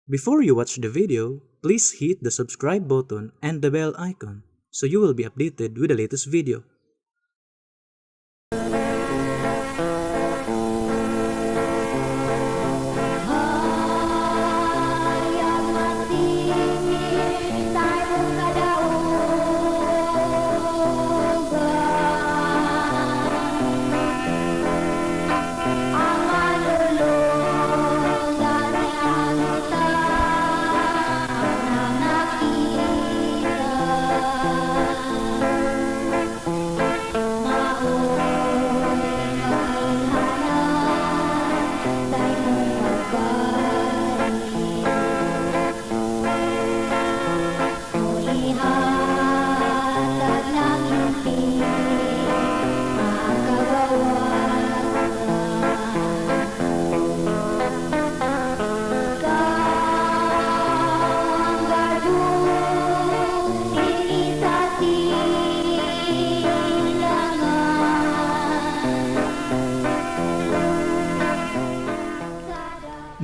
Before you watch the video, please hit the subscribe button and the bell icon so you will be updated with the latest video.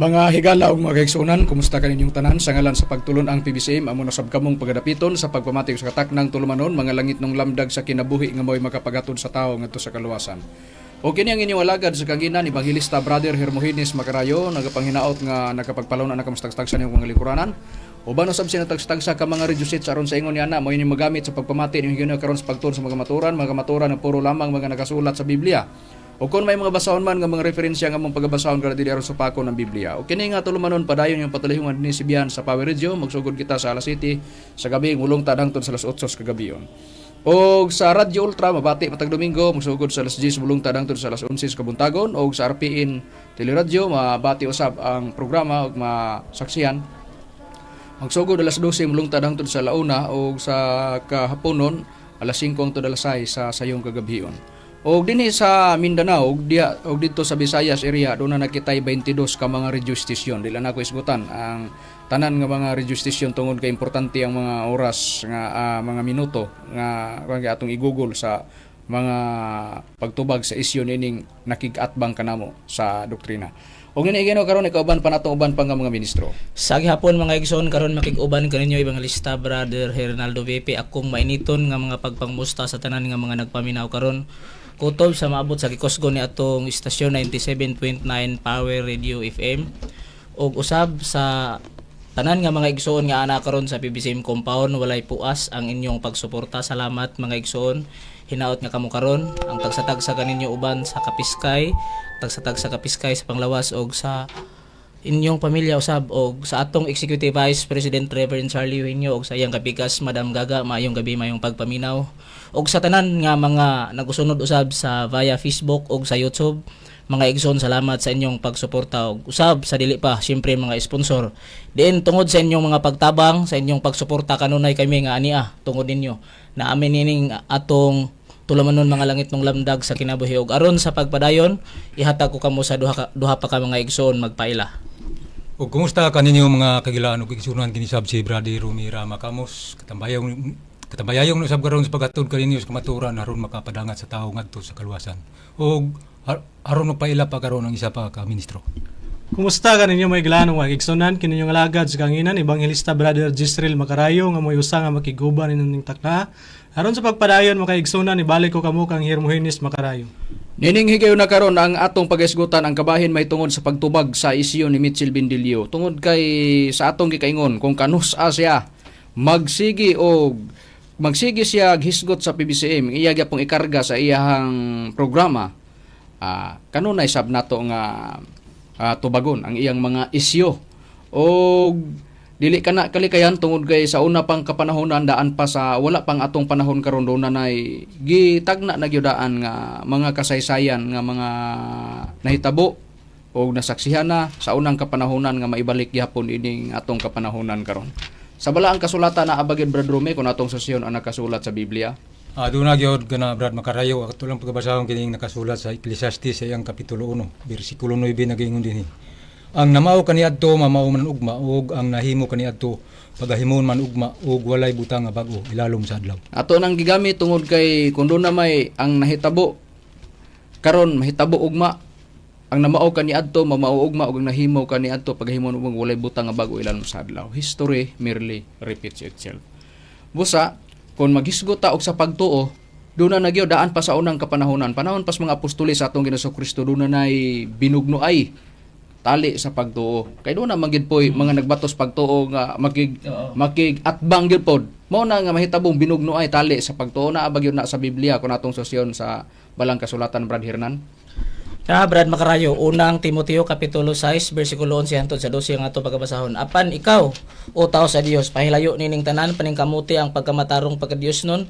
Mga higala ug mga kaigsuonan, kumusta kaninyong tanan sa ngalan sa pagtulon ang PBCM amo na sab kamong pagadapiton sa pagpamati sa kataknang tulumanon mga langit nung lamdag sa kinabuhi nga mao'y makapagatod sa tawo ngadto sa kaluwasan. O kini ang inyong alagad sa kanginan, Evangelista Brother Hermogenes Macarayo, nagapanghinaot nga nakapagpalaw na nakamustagstag sa inyong mga lingkuranan. Uban usab sinatagstag ka mga radio sets aron sa ingon niana mo inyong magamit sa pagpamati inyong higayuna karon sa pagtuon sa mga maturan nga puro lamang mga nakasulat sa Biblia. O kung may mga basahon man nga mga referensya nga mong pagabasahon kada dili aron sa pako ng Biblia. O kini nga tulumanon padayon yung patalihungan dinhi Sibian sa Power Radio, magsugod kita sa alas 7 sa gabi mulungtad hangtod sa alas 8 sa kagabion. Og sa Radyo Ultra mabati matag Domingo magsugod sa alas 10 mulungtad hangtod sa alas 11 sa kabuntagon, og sa RPN Teleradyo mabati usab ang programa og masaksihan magsugod alas 12 mulungtad hangtod sa launa, og sa kahaponon alas 5 hangtod alas 6 sa sayong kagabion. Og dinhi sa Mindanao og diha og didto sa Visayas area doon na nakitay 22 ka mga radio station. Dili na ako isgutan ang tanan nga mga radio station tungod kay importante ang mga oras nga mga minuto nga kuan atong i-google sa mga pagtubag sa isyu nining nakig-atbang kanamo sa doktrina. Og nini Ginoo karon ikauban pa natong uban pa nga mga ministro. Sa gihapon mga igsoon, karon makig-uban kaninyo Evangelista Brother Hernaldo VP, akong mainiton nga mga pagpangmusta sa tanan nga mga nagpaminaw karon. Kutob sa maabot sa gikusgon ni atong istasyon 97.9 Power Radio FM ug usab sa tanan nga mga igsoon nga ana karon sa PBCM compound, walay puas ang inyong pagsuporta. Salamat mga igsoon. Hinaot nga kamo karon ang tagsa-tagsa kaninyo uban sa Kapiskay, tagsa-tagsa Kapiskay sa panglawas og sa inyong pamilya usab, og sa atong Executive Vice President Reverend Charlie Eugenio og sa iyang kapikas Madam Gaga, maayong gabi, maayong pagpaminaw. Og sa tanan nga mga nagusunod usab sa via Facebook og sa YouTube, mga igsoon, salamat sa inyong pagsuporta, og usab sa dili pa siyempre mga sponsor diin tungod sa inyong mga pagtabang, sa inyong pagsuporta kanunay kami nga ania tungod ninyo na amin ining atong tulamanon mga langit ng lamdag sa kinabuhi. Og aron sa pagpadayon, ihatag ko kamo sa duha, duha pa ka mga igsoon magpaila. O kumusta kaninyo mga kagilaan ug igsunan, kini sab si Brother Rumi Rama Kamos katambayong katambayayong usab karon sa paghatod kaninyo sa kamatuoran aron makapadangat sa tawo ngadto sa kaluwasan. Og aron magpaila pa karon ang isa pa ka ministro. Kumusta kaninyo mga iglanong mga igsunan, kini inyong alagad sa kanginan, Evangelista Brother Gisrel Macarayo nga mo'y usa nga makiguban ninyong takna. Aron sa pagpadayon mga igsunan, ibalik ko kamo kang Hermogenes Macarayo. Nining higayon na karon ang atong pag-isgutan ang kabahin may tungod sa pagtubag sa isyu ni Mitchell Bendilio. Tungod kay sa atong gikaingon kung kanus-a siya magsigi og magsigi siya hisgot sa PBCM, iya gyapong ikarga sa iyahang programa, kanunay sab nato nga tubagon ang iyang mga isyu. Og dili kana kalikayan tungod kay sa una pang kapanahonan, daan pa sa wala pang atong panahon karon, doon na nay gitagna na gyudaan nga mga kasaysayan nga mga nahitabo o nasaksihan na sa unang kapanahonan nga maibalik gyapon ining atong kapanahonan karon. Sa balaang kasulatan na abagid, Brad Rome, kung atong sesyon ang nakasulat sa Biblia. Doon na gyud kana, Brad Makarayo, ato lang pagabasahon kining nakasulat sa Ecclesiastes sa iyang kapitulo 1 bersikulo 9, nagaingon dinhi: "Ang namao kaniadto mamao man ugma, ug ang nahimo kaniadto pagahimon man ugma, ug walay butang nga bag-o ilalom sa adlaw." Ato nang gigamit tungod kay kung doon na may ang nahitabo karon mahitabo ugma. Ang namao kaniadto mamao ugma ug ang nahimo kaniadto paghimo ug walay butang nga bag-o ilalom sa adlaw. History merely repeats itself. Busa, kung maghisgot ta og sa pagtuo, doon na nagyo daan pa sa unang kapanahonan. Panahon pas mga apostoles sa atong Ginoong Kristo, doon na nay binugno ay tali sa pagtuo. Kay doon na man gid poy mga nagbatos pagtuo nga makig makig atbang gyud pod. Mao na nga mahitabong binugno ay tali sa pagtuo na abag yun na sa Biblia kung atong sosyon sa balang kasulatan, Brad Hernan. Ah, Brad Makarayo, unang Timoteo kapitulo 6 bersikulo 11 hantod sa 12 ang ato pagabasahon. Apan ikaw, o tao sa Dios, pahilayo nining tanan paningkamuti ang pagkamatarong pagkadios nun.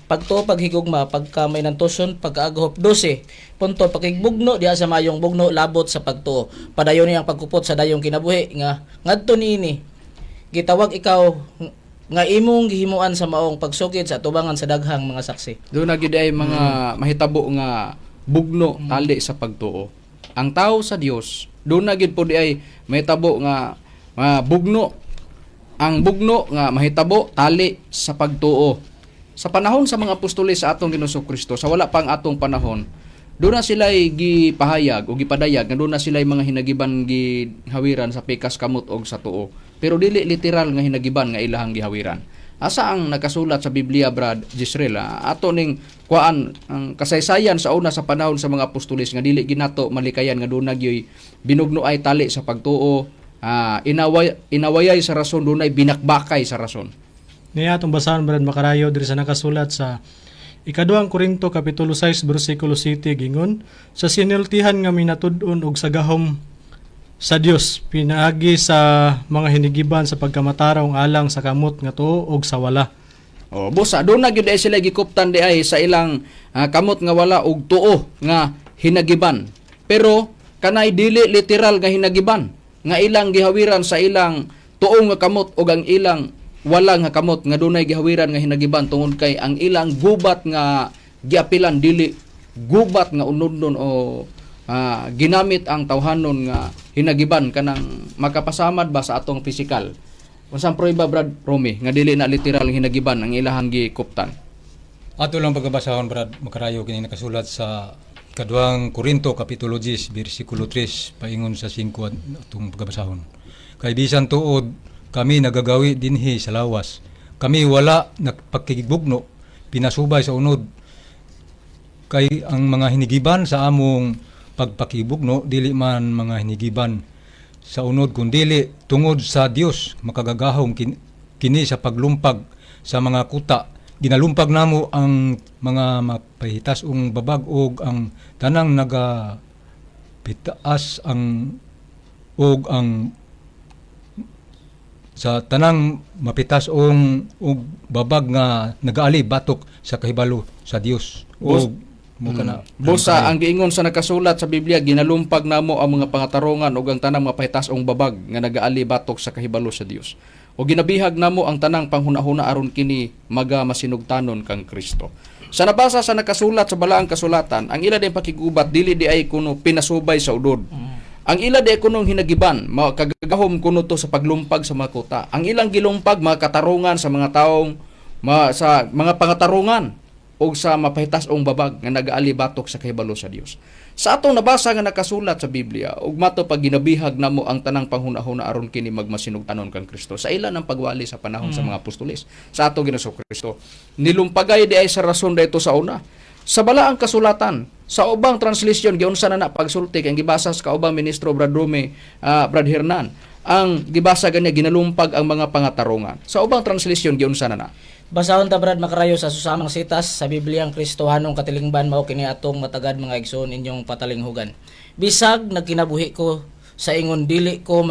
Pagtuo, paghigugma, pagka may nantuson, pagkaaghop. 12. Punto, pakigbugno diha sa mayong bugno labot sa pagtuo. Padayon ni ang pagkupot sa dayong kinabuhi nga ngadto niini. Gitawag ikaw nga imong gihimuan sa maong pagsugid sa tubangan sa daghang mga saksi. Doon na gyud ay mga mahitabo nga bugno tali sa pagtuo. Ang tao sa Dios, doon na gyud po di ay mahitabo nga bugno. Ang bugno nga mahitabo tali sa pagtuo. Sa panahon sa mga apostoles sa atong Ginoong Kristo, sa wala pang atong panahon, doon na sila'y gipahayag o gipadayag nga doon na sila'y mga hinagiban gihawiran sa pikas kamot og sa tuo. Pero dili literal nga hinagiban nga ilahang gihawiran. Asa ang nakasulat sa Biblia, Brad Jisreel? Ato ning kuan ang kasaysayan sa una sa panahon sa mga apostoles nga dili ginato malikayan nga doon nagyoy binugno ay tali sa pagtuo, inawayay sa rason, dunay binakbakay sa rason. Niya atong basahan, Brad Makarayo, diri sa nakasulat sa Ikaduhang Korinto kapitulo 6 bersikulo 7, gingon sa sinultihan nga minatud-on og sa gahom sa Dios pinaagi sa mga hinigiban sa pagkamatarong alang sa kamot nga tuo og sa wala. Oh, busa doon na gyud ay sila gikuptan di ay sa ilang kamot nga wala og tuo nga hinagiban. Pero kanay dili literal nga hinagiban nga ilang gihawiran sa ilang tuo nga kamot og ang ilang wala nga kamot nga dunay gihawiran nga hinagiban tungod kay ang ilang gubat nga giapilan dili gubat nga unodnon o ginamit ang tawhanon nga hinagiban kanang makapasamad ba sa atong pisikal. Unsang prueba, Brad Romy, nga dili na literal ang hinagiban ang ilahang gikuptan? Ato lang pagkabasahon, Brad Makarayo, kini nakasulat sa Kaduang Korinto kapitulo 10 bersikulo 3 paingon sa 5 atong pagkabasahon. Kay bisan tuod kami nagagawi dinhi sa lawas, kami wala nagpakigibugno pinasubay sa unod, kay ang mga hinigiban sa among pagpakibugno dili man mga hinigiban sa unod kundili tungod sa Dios makagagahom kini sa paglumpag sa mga kuta. Ginalumpag namo ang mga mapahitas-ong babag ug ang tanang naga pitaas ang ug ang sa tanang mapitas-ong ug babag nga nagaali batok sa kahibalo sa Dios ug mo kana. Busa ang giingon sa nakasulat sa Biblia, ginalumpag namo ang mga pangatarongan ug ang tanang mapahitas-ong babag nga nagaali batok sa kahibalo sa Dios. O ginabihag namo ang tanang panghunahuna aron kini maga masinugtanon kang Kristo. Sa nabasa sa nakasulat sa balaang kasulatan, ang ila din pakigubat dili di ay kuno pinasubay sa udod. Ang ila di ay kunong hinagiban, kagagahom kuno to sa paglumpag sa mga kuta. Ang ilang gilumpag mga katarungan sa mga taong sa mga pangatarungan o sa mapahitas-ong babag nga nagaali batok sa kahibalo sa Dios. Sa atong nabasa nga nakasulat sa Biblia, ug mato pag ginabihag namo ang tanang panghunahuna aron kini magmasinugtanon kang Kristo. Sa ilan ang pagwali sa panahon sa mga apostoles sa ato Ginoong Kristo. Nilumpagay di ay sa rason dayto sa una. Sa balaang kasulatan, sa ubang translation giunsa na na pagsulti kay ang gibasa sa kaubang ministro Brad Rome, Brad Hernan, ang gibasa ganya ginalumpag ang mga pangatarungan. Sa ubang translation giunsa na na. Basahon ta, Brad Makarayo, sa susamang sitas sa Bibliang Kristohanong katilingban, mao kini atong matagad mga igsoon inyong patalinghugan. Bisag nagkinabuhi ko sa ingon dili ko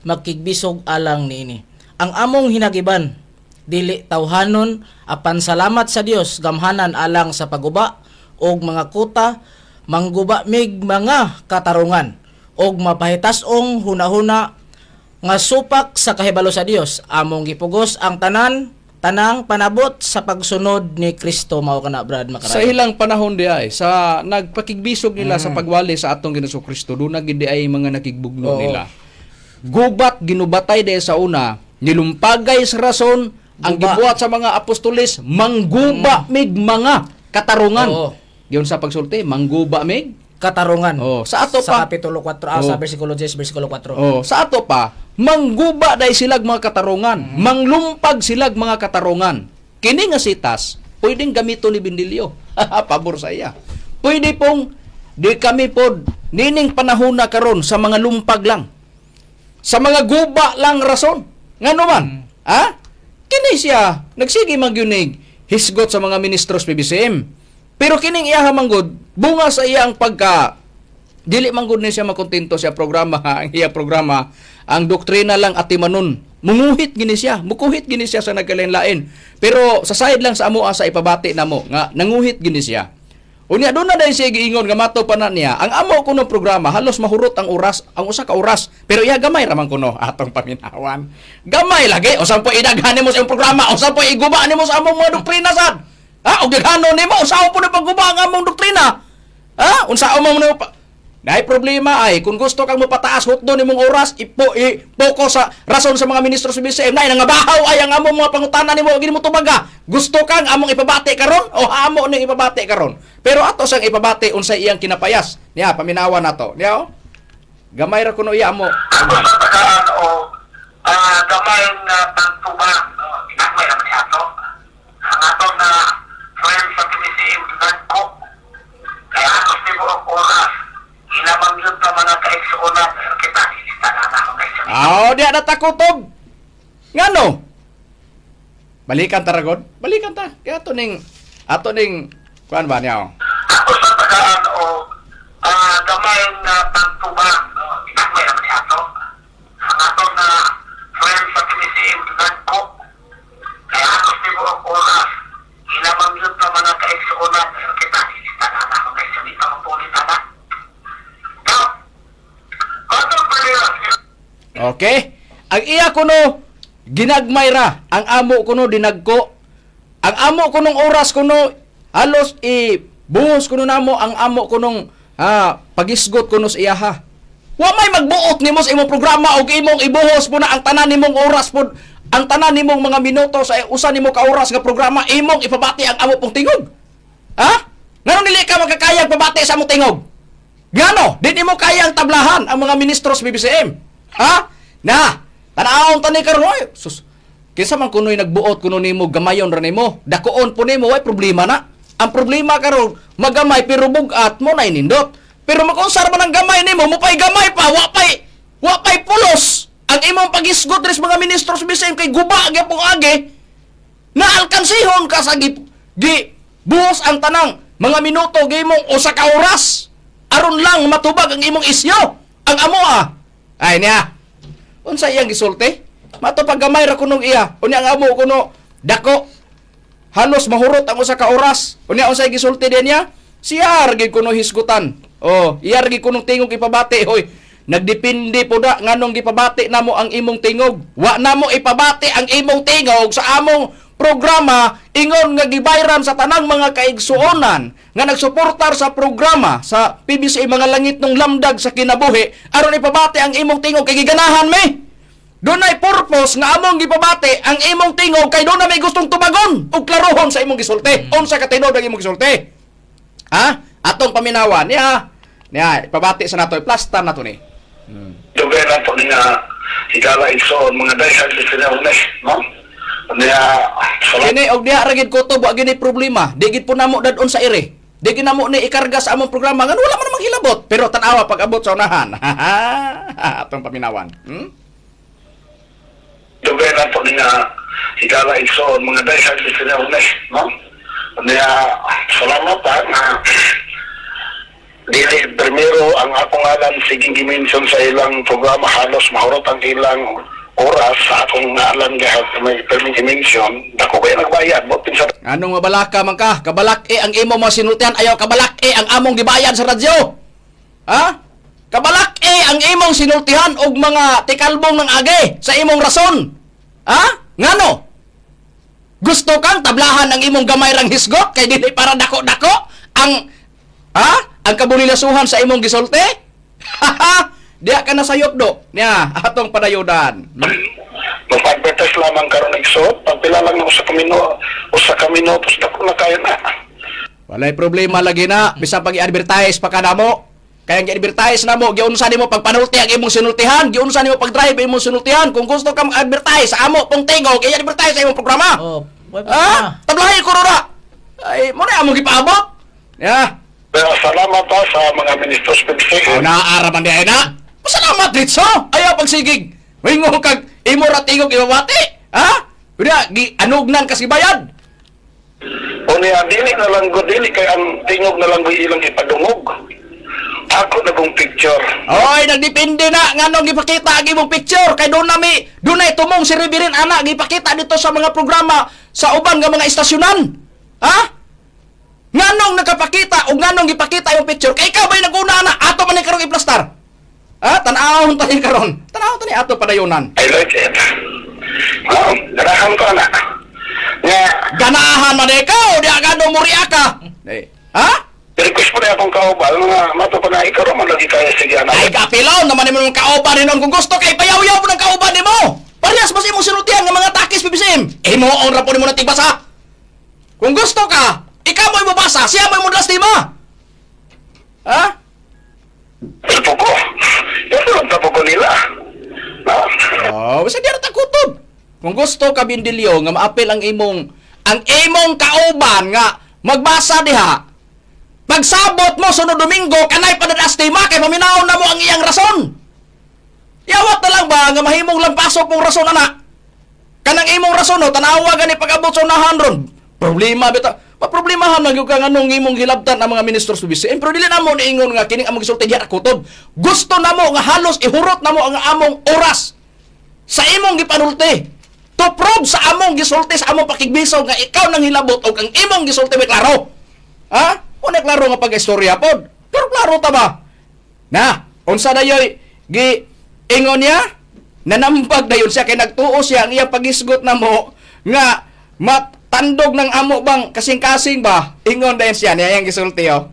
makigbisog alang niini. Ang among hinagiban dili tawhanon, apan salamat sa Dios gamhanan alang sa paguba og mga kuta, mangguba mig mga katarungan og mapahitas-ong hunahuna nga supak sa kahibalo sa Dios. Among gipugos ang tanan tanang panabot sa pagsunod ni Kristo. Mao kana, Brad Makarayo. Sa ilang panahon di ay sa nagpakigbisog nila sa pagwali sa atong Ginoong Kristo, doon na gid di ay mga nakigbugno nila. Gubat ginubatay di sa una, nilumpagay sa rason ang Guba. gibuhat sa mga apostoles, mangguba mig mga katarungan. Oo. Giyon sa pagsulti, mangguba mig Katarungan. Oh, sa ato sa pa. Kapitulo 4, sa Oh. versikulo 10, versikulo 4. Oh, sa ato pa, mangguba dai silag mga katarungan, manglumpag silag mga katarungan. Kini nga sitas, pwedeng gamito ni Bindilyo. Pabor sa iya. Pwede pong di kami pod nining panahon na karon sa mga lumpag lang. Sa mga guba lang rason. Ngano man? Ha? Kini siya nagsige man gyud nig hisgot sa mga ministros PBCM. Pero kining iya manggod bunga sa iyang pagka dili man gud ni siya makontento sa programa, ang iya programa, ang doktrina lang atimanon. Munguhit gini siya, mukuhit gini siya sa nagkalain-lain. Pero sa side lang sa amoa sa ipabati namo nga nanguhit gini siya. Unya doon na dahil siya giingon nga mato pa na niya. Ang amo kuno programa halos mahurot ang oras, ang usa ka oras, pero iya gamay ra man kuno atong paminawan. Gamay lagi usa po idaghan nimo sa imong programa, usa po iguba nimo sa among mga doktrina sad. Ha, og daghano nimo usa po na pagguba ang among doktrina. Ha, unsa mo mo pa Naay problema ay kung gusto kang mapataas hutdo nimong oras ipo ipoko sa rason sa mga ministro sa BCM nay nangabahaw ay ang among mga pangutana nimo gini mo tubaga. Gusto kang among ipabati karon o amo ning ipabati karon. Pero ato sang ipabati unsay iyang kinapayas. Niya paminawa nato. Niya oh. Gamay ra kuno iya amo. Ako sa tagaan o gamay nga pagtubang, no? Ginagmay naman ni ato. Ang ato na friend sa PBCM, nagko. Kaya atos ni buong oras. Ilamang yun pa mga kaigsuonan. Pero kita, ilista na na ako kaigsuonan. Aw, diya na takutob. Ngano? Balikan ta ragod. Balikan ta. Kaya ato ning kuan ba niya? Oh. Ako sa tagaan o gamay nga pagtubang, no? Ginagmay naman ni ato. Ang ato na friend sa PBCM, nagko. Kaya atos ni buong oras. Ilamang yun pa mga kaigsuonan. Pero kita, ilista na na ako kaigsuonan. Pamapulit na na. Now, Pastor Pereira, Okay? Ang iya kuno ginagmay ra, ang amo kuno dinagko. Ang amo kunong oras kuno halos i buhos kuno namo ang amo kunong pagisgot kuno sa iyaha. Wa may magbuot nimo sa imong programa og imong ibuhos po na ang tanan nimong oras po ang tanan nimong mga minuto sa usa nimo ka oras nga programa imong ipabati ang amo pong tingog. Ha? Ngano dili ka makakayag pabati sa among tingog? Gano, di nimo kayang tablahan ang mga ministro sa BBCM. Ha? Na, tanawon tani karon oy. Sus. Kinsa man kunoy nagbuot kuno nimo gamayon ra nimo. Dakoon po nimo way problema na. Ang problema karon magamay pero bugat mo na inindot. Pero makunsar man ang gamay nimo, mupay gamay pa, wa pay wa pay pulos. Ang imong pagisgot res mga ministro sa BBCM kay guba gyapon agi na alkansihon ka sa gi, gi buhos ang tanang mga minuto gimong usa ka oras aron lang matubag ang imong isyo ang amo ah ay niya unsa iyang gisulti mato pag gamay ra kunog iya unya ang amo kuno dako halos mahurot ang usa ka oras unya unsay gisulti din niya siya ra gid kuno hisgutan oh iya ra gid kunong tingog ipabati hoy nagdepende po da nganong gipabati namo ang imong tingog. Wa namo ipabati ang imong tingog sa among programa ingon nga gibayran sa tanang mga kaigsuonan nga nagsuportar sa programa sa PBC mga langit ng lamdag sa kinabuhi aron ipabati ang imong tingog kay giganahan mi. Dunay purpose nga among gipabati ang imong tingog kay doon na may gustong tubagon ug klarohon sa imong gisulti. Unsa ka tinuod ang imong gisulti? Ha? Atong paminawan niya. Niya, ipabati sa nato, iplasta nato ni. Dugay na po niya higala igsoon mga diehard listener ni, no? Niya, salamat. Kini og diha ra gid kutob wa gini problema. Di gid po namo dadon sa ire. Di gid namo ni ikarga sa among programa ngan wala man namang hilabot. Pero tan-awa pag abot sa unahan. Atong paminawan. Dugay na po niya higala igsoon mga diehard listener ni, no? Niya, salamat ha, na dili primero ang akong ngalan sige gimension sa ilang programa halos mahurot ang ilang oras sa akong ngalan gahap may perming gimension dako kay nagbayad mo pinsa. Anong mabalaka man ka? Kabalak ang imo mga sinultian ayaw kabalak ang among gibayad sa radyo. Ha? Kabalak ang imong sinultihan og mga tikalbong ng age sa imong rason. Ha? Ngano? Gusto kang tablahan ang imong gamay rang hisgot kay dili para dako-dako ang ha? Ang kabulilasuhan sa imong gisulti? Diya ka na sayop do. Niya, atong padayodan. Mag-advertise lamang karon igsoon pagpila lang ng usa ka minuto dako na kayo na. Walay problema lagi na bisan pag i-advertise pa kanamo. Kaya gi-advertise na mo, giunsa nimo pagpanulti ang imong sinultihan, giunsa nimo pag-drive ang imong sinultihan. Kung gusto ka mag-advertise sa amo pong tingog, i-advertise sa imong programa. Oh, why pa? Ha? Tablahi ko ra. Ay, mo na among gipaabot. Ya. Pero salamat ha, sa mga ministros PBCM. Aw na man di ay na. Pasalamat ditso. Ayaw pagsigig. Wingo kag imo ra tingog ibabati. Ha? Unya gi anugnan kasi bayad. O niya, dili na lang ko, dili kay ang tingog na lang ko ilang ipadungog. Ako na kong picture. Oy, nagdepende na nganong gipakita ang imong picture kay doon nami dunay tumong si Reverend ana gipakita dito sa mga programa sa uban nga mga istasyonan. Ha? Nganong nakapakita o nganong gipakita imong picture kay ikaw ba'y naguna ana ato man ni karong iplastar. Ha? Tan-awon ta ni karon. Tan-awon ta ni ato padayonan. I like it. Ganahan ko na. Nga, Ganahan man ikaw, di agado mo riya ka. Eh, ha? request po na akong kaubal nga mato pa na ikaw man lagi kaya sige anak. Ay, gapilaw naman nimo ng kauban ni noon kung gusto kay payaw-yaw po ng kauban nimo. Parehas ba sa imong sinultihan nga mga takis PBCM? Imo on ra po nimo na tigbasa. Kung gusto ka, ikaw mo'y mobasa, siya mo'y modlastima. Ha? Tapo ko. Yan lang tapo ko nila. No? Oh, basta di ra ta kutob. Kung gusto ka Bindilyo nga maapil ang imong kauban nga magbasa diha. Pagsabot mo sunod Domingo kanay padadastima kay paminaw na mo ang iyang rason. Yawat na lang ba nga mahimong lampasok mong rason ana. Kanang imong rason no tanawa gani pag-abot sa unahan ron. Problema bita. Maproblemahan man gyud ka nganong imong gilabtan ang mga ministro sa BCM. Pero dili namo niingon nga kining among gisulti diha kutob. Gusto namo nga halos ihurot namo ang among oras sa imong gipanulti to prove sa among gisulti sa among pakigbisaw nga ikaw nang hilabot og ang imong gisulti may klaro. Ha? Wala klaro nga pag-istorya pod. Pero klaro ta ba? Na, unsa dayoy gi ingon niya? Nanambag dayon siya kay nagtuo siya ang iyang pagisgot namo nga matandog ng amo bang kasing-kasing ba? Ingon dayon siya niya iyang gisulti oh.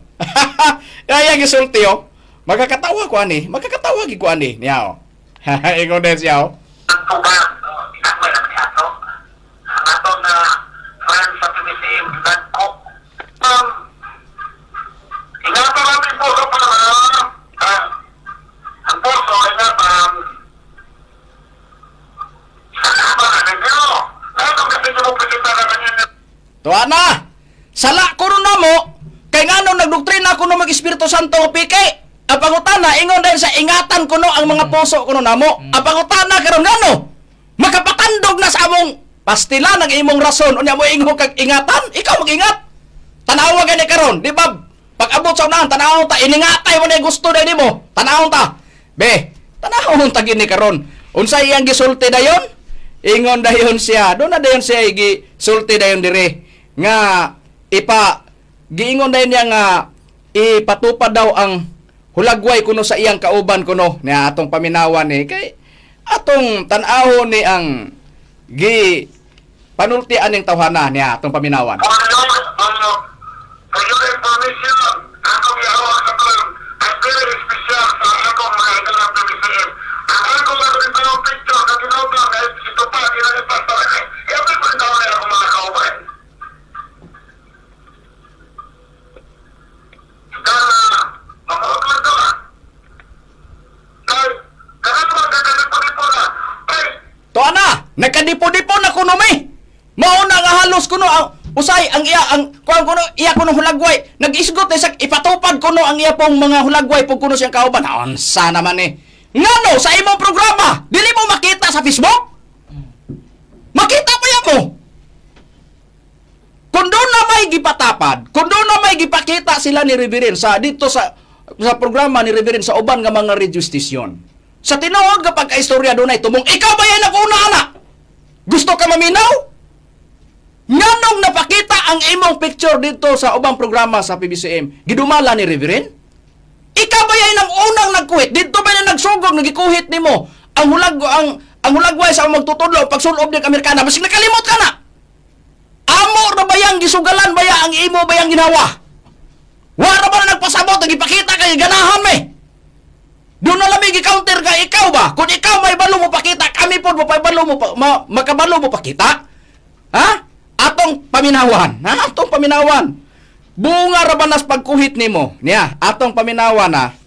Niya iyang gisulti oh. Magkakatawa ko ani, magkakatawa gid ko ani niya oh. Ingon dayon siya oh. Pagtubag, ginagmay naman ni ato. Ang ato na friend sa PBCM, nagko. Ingatan natin po sa para, ah, ang puso, ingatan. Salamat na ninyo. Ano kasi mo presenta na ninyo? Tuwa na! Sala ko ron na mo, kay ngano nagdoktrina ko no mag-Espiritu Santo o piki. Ang pangutana, ingon dahil sa ingatan ko no ang mga puso ko no namo. Ang pangutana karon ngano, makapatandog na sa among pastila ng imong rason. Unya mo ingon kag ingatan, ikaw mag-ingat. Tanawa gani karon, di ba? Pag abot sa unahan, tanawon ta iningatay mo na yung gusto na nimo. Tanawon ta. Be, tanawon ta gini karon. Unsa iyang gisulti dayon? Ingon dayon siya. Doon na dayon siya gisulti dayon dire nga ipa giingon dayon niya nga ipatupad daw ang hulagway kuno sa iyang kauban kuno niya atong paminawan ni kay atong tan-awon ni ang gi panulti aning tawhana niya atong paminawan. For your information, akong ihawak sa term ay very special sa akong mga idol ng PBCM. Ang akong mga picture na tinutang ay ito pa, ilang ipasta. Every taon na akong mga kauban. Dahil, mamuot to ah. Kay, kanang mga kakalipo-lipo na, ay, Tuwa na, nagkadipo-dipo na kuno mi. Mao na nga halos kuno ang usay ang iya ang kuan kuno iya kuno hulagway. Nag-isgot na sa ipatupad kuno ang iya pong mga hulagway pug kuno siyang kauban. Unsa naman eh. Ngano sa imong programa, dili mo makita sa Facebook? Makita pa yan mo. Kung doon na may gipatapad, kung doon na may gipakita sila ni Reverend sa dito sa programa ni Reverend sa uban nga mga radio station. Sa tinuod nga pagkaistorya doon ay tumong, ikaw ba yan nag-una ana? Gusto ka maminaw? Nganong napakita ang imong picture dito sa ubang programa sa PBCM? Gidumala ni Reverend? Ikaw ba yan ang unang nagkuhit? Dito ba yan nagsugog, nagikuhit nimo? Ang hulag ang hulagway sa magtutudlo pagsulob ng Amerikana, basig nakalimot ka na. Amo ra ba yang gisugalan ba ya ang imo ba yang ginawa? Wa ra ba na nagpasabot ang ipakita kay ganahan me? Doon na lang gi-counter ka ikaw ba? Kung ikaw may balo mo pakita, kami pod mo balo mo pa, makabalo mo pakita. Ha? Atong paminawan, ha? Atong paminawan. Bunga ra ba nas pagkuhit nimo? Niya, atong paminawan ha.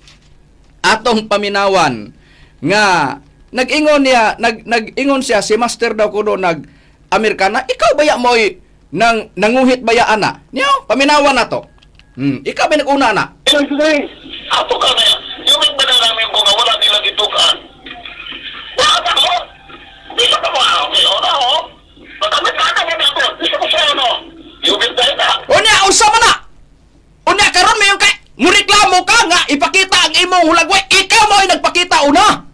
Atong paminawan nga nag-ingon niya, nag-ingon siya si master daw kuno nag Amerikana, ikaw baya mo'y nang nanguhit baya ana? Niyo, paminawan na to. Ikaw ba nag-una na? Ato ka na yan. Yung ba na namin kung nga wala nilang itukaan? Wala ka mo? Di ka pa mo. Okay, o na o. Magamit ka ka mo ako. Di ka mo siya ano. Yung tayo na. Unya, unsa man na? Unya karon mayon kay mureklamo ka nga ipakita ang imong hulagway, ikaw mo'y nagpakita una.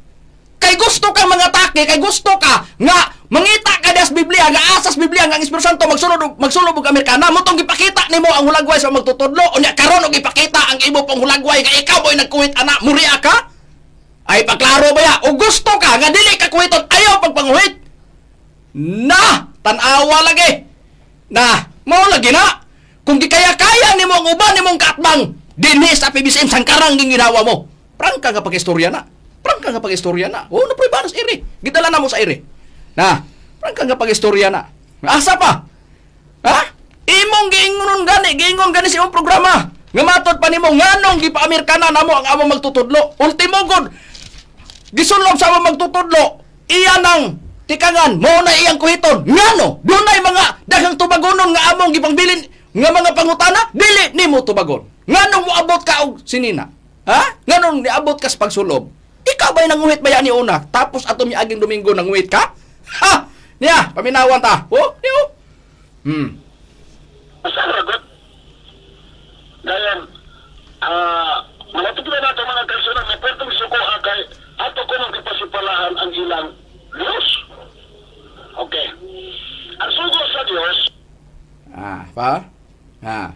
Kay gusto ka mga take, kay gusto ka nga mangita ka das Biblia, nga asas Biblia nga ang Espiritu Santo magsulod magsulod og Amerikana, mo tong gipakita nimo ang hulagway sa magtutudlo, unya karon og ipakita ang imo pong hulagway nga ikaw mo'y nagkuwit ana, muria ka? Ay paklaro ba ya? O gusto ka nga dili ka kuwiton, ayaw pagpanguhit. Na, tan-awa lagi. Na, mao lagi na. Kung gikaya-kaya nimo ang uban nimong kaatbang dinhi sa PBCM sangkarang ging ginawa mo. Prangka nga pag-istorya na. Prangka nga pag-istorya na. Oh, na sa iri. Gidala na mo sa iri. Na, prangka nga pag-istorya na. Asa pa? Ha? Imong giingon gani, giingon gani sa imong programa. Nga matod pa nimo nganong gipa-Amerikana namo ang among magtutudlo. Ultimo gud, gisulong sa among magtutudlo, iya nang tikangan, mo na iyang kuhiton. Ngano? Dunay mga daghang tubagonon nga among gipangbilin nga mga pangutana, dili nimo tubagon. Nganong moabot ka og sinina? Ha? Nganong niabot ka sa pagsulob? Ikaw ba'y nanguhit ba yan ni una? Tapos ato miaging Domingo nanguhit ka? Ha! Niya, paminawan ta. Oh, niyo. Basta ragot. Dayan, malapit na natin mga kaisunan, may pwedeng suko kay ato ko nang ipasipalahan ang ilang Diyos. Okay. Ang sugo sa Diyos, Ah, pa? Ah.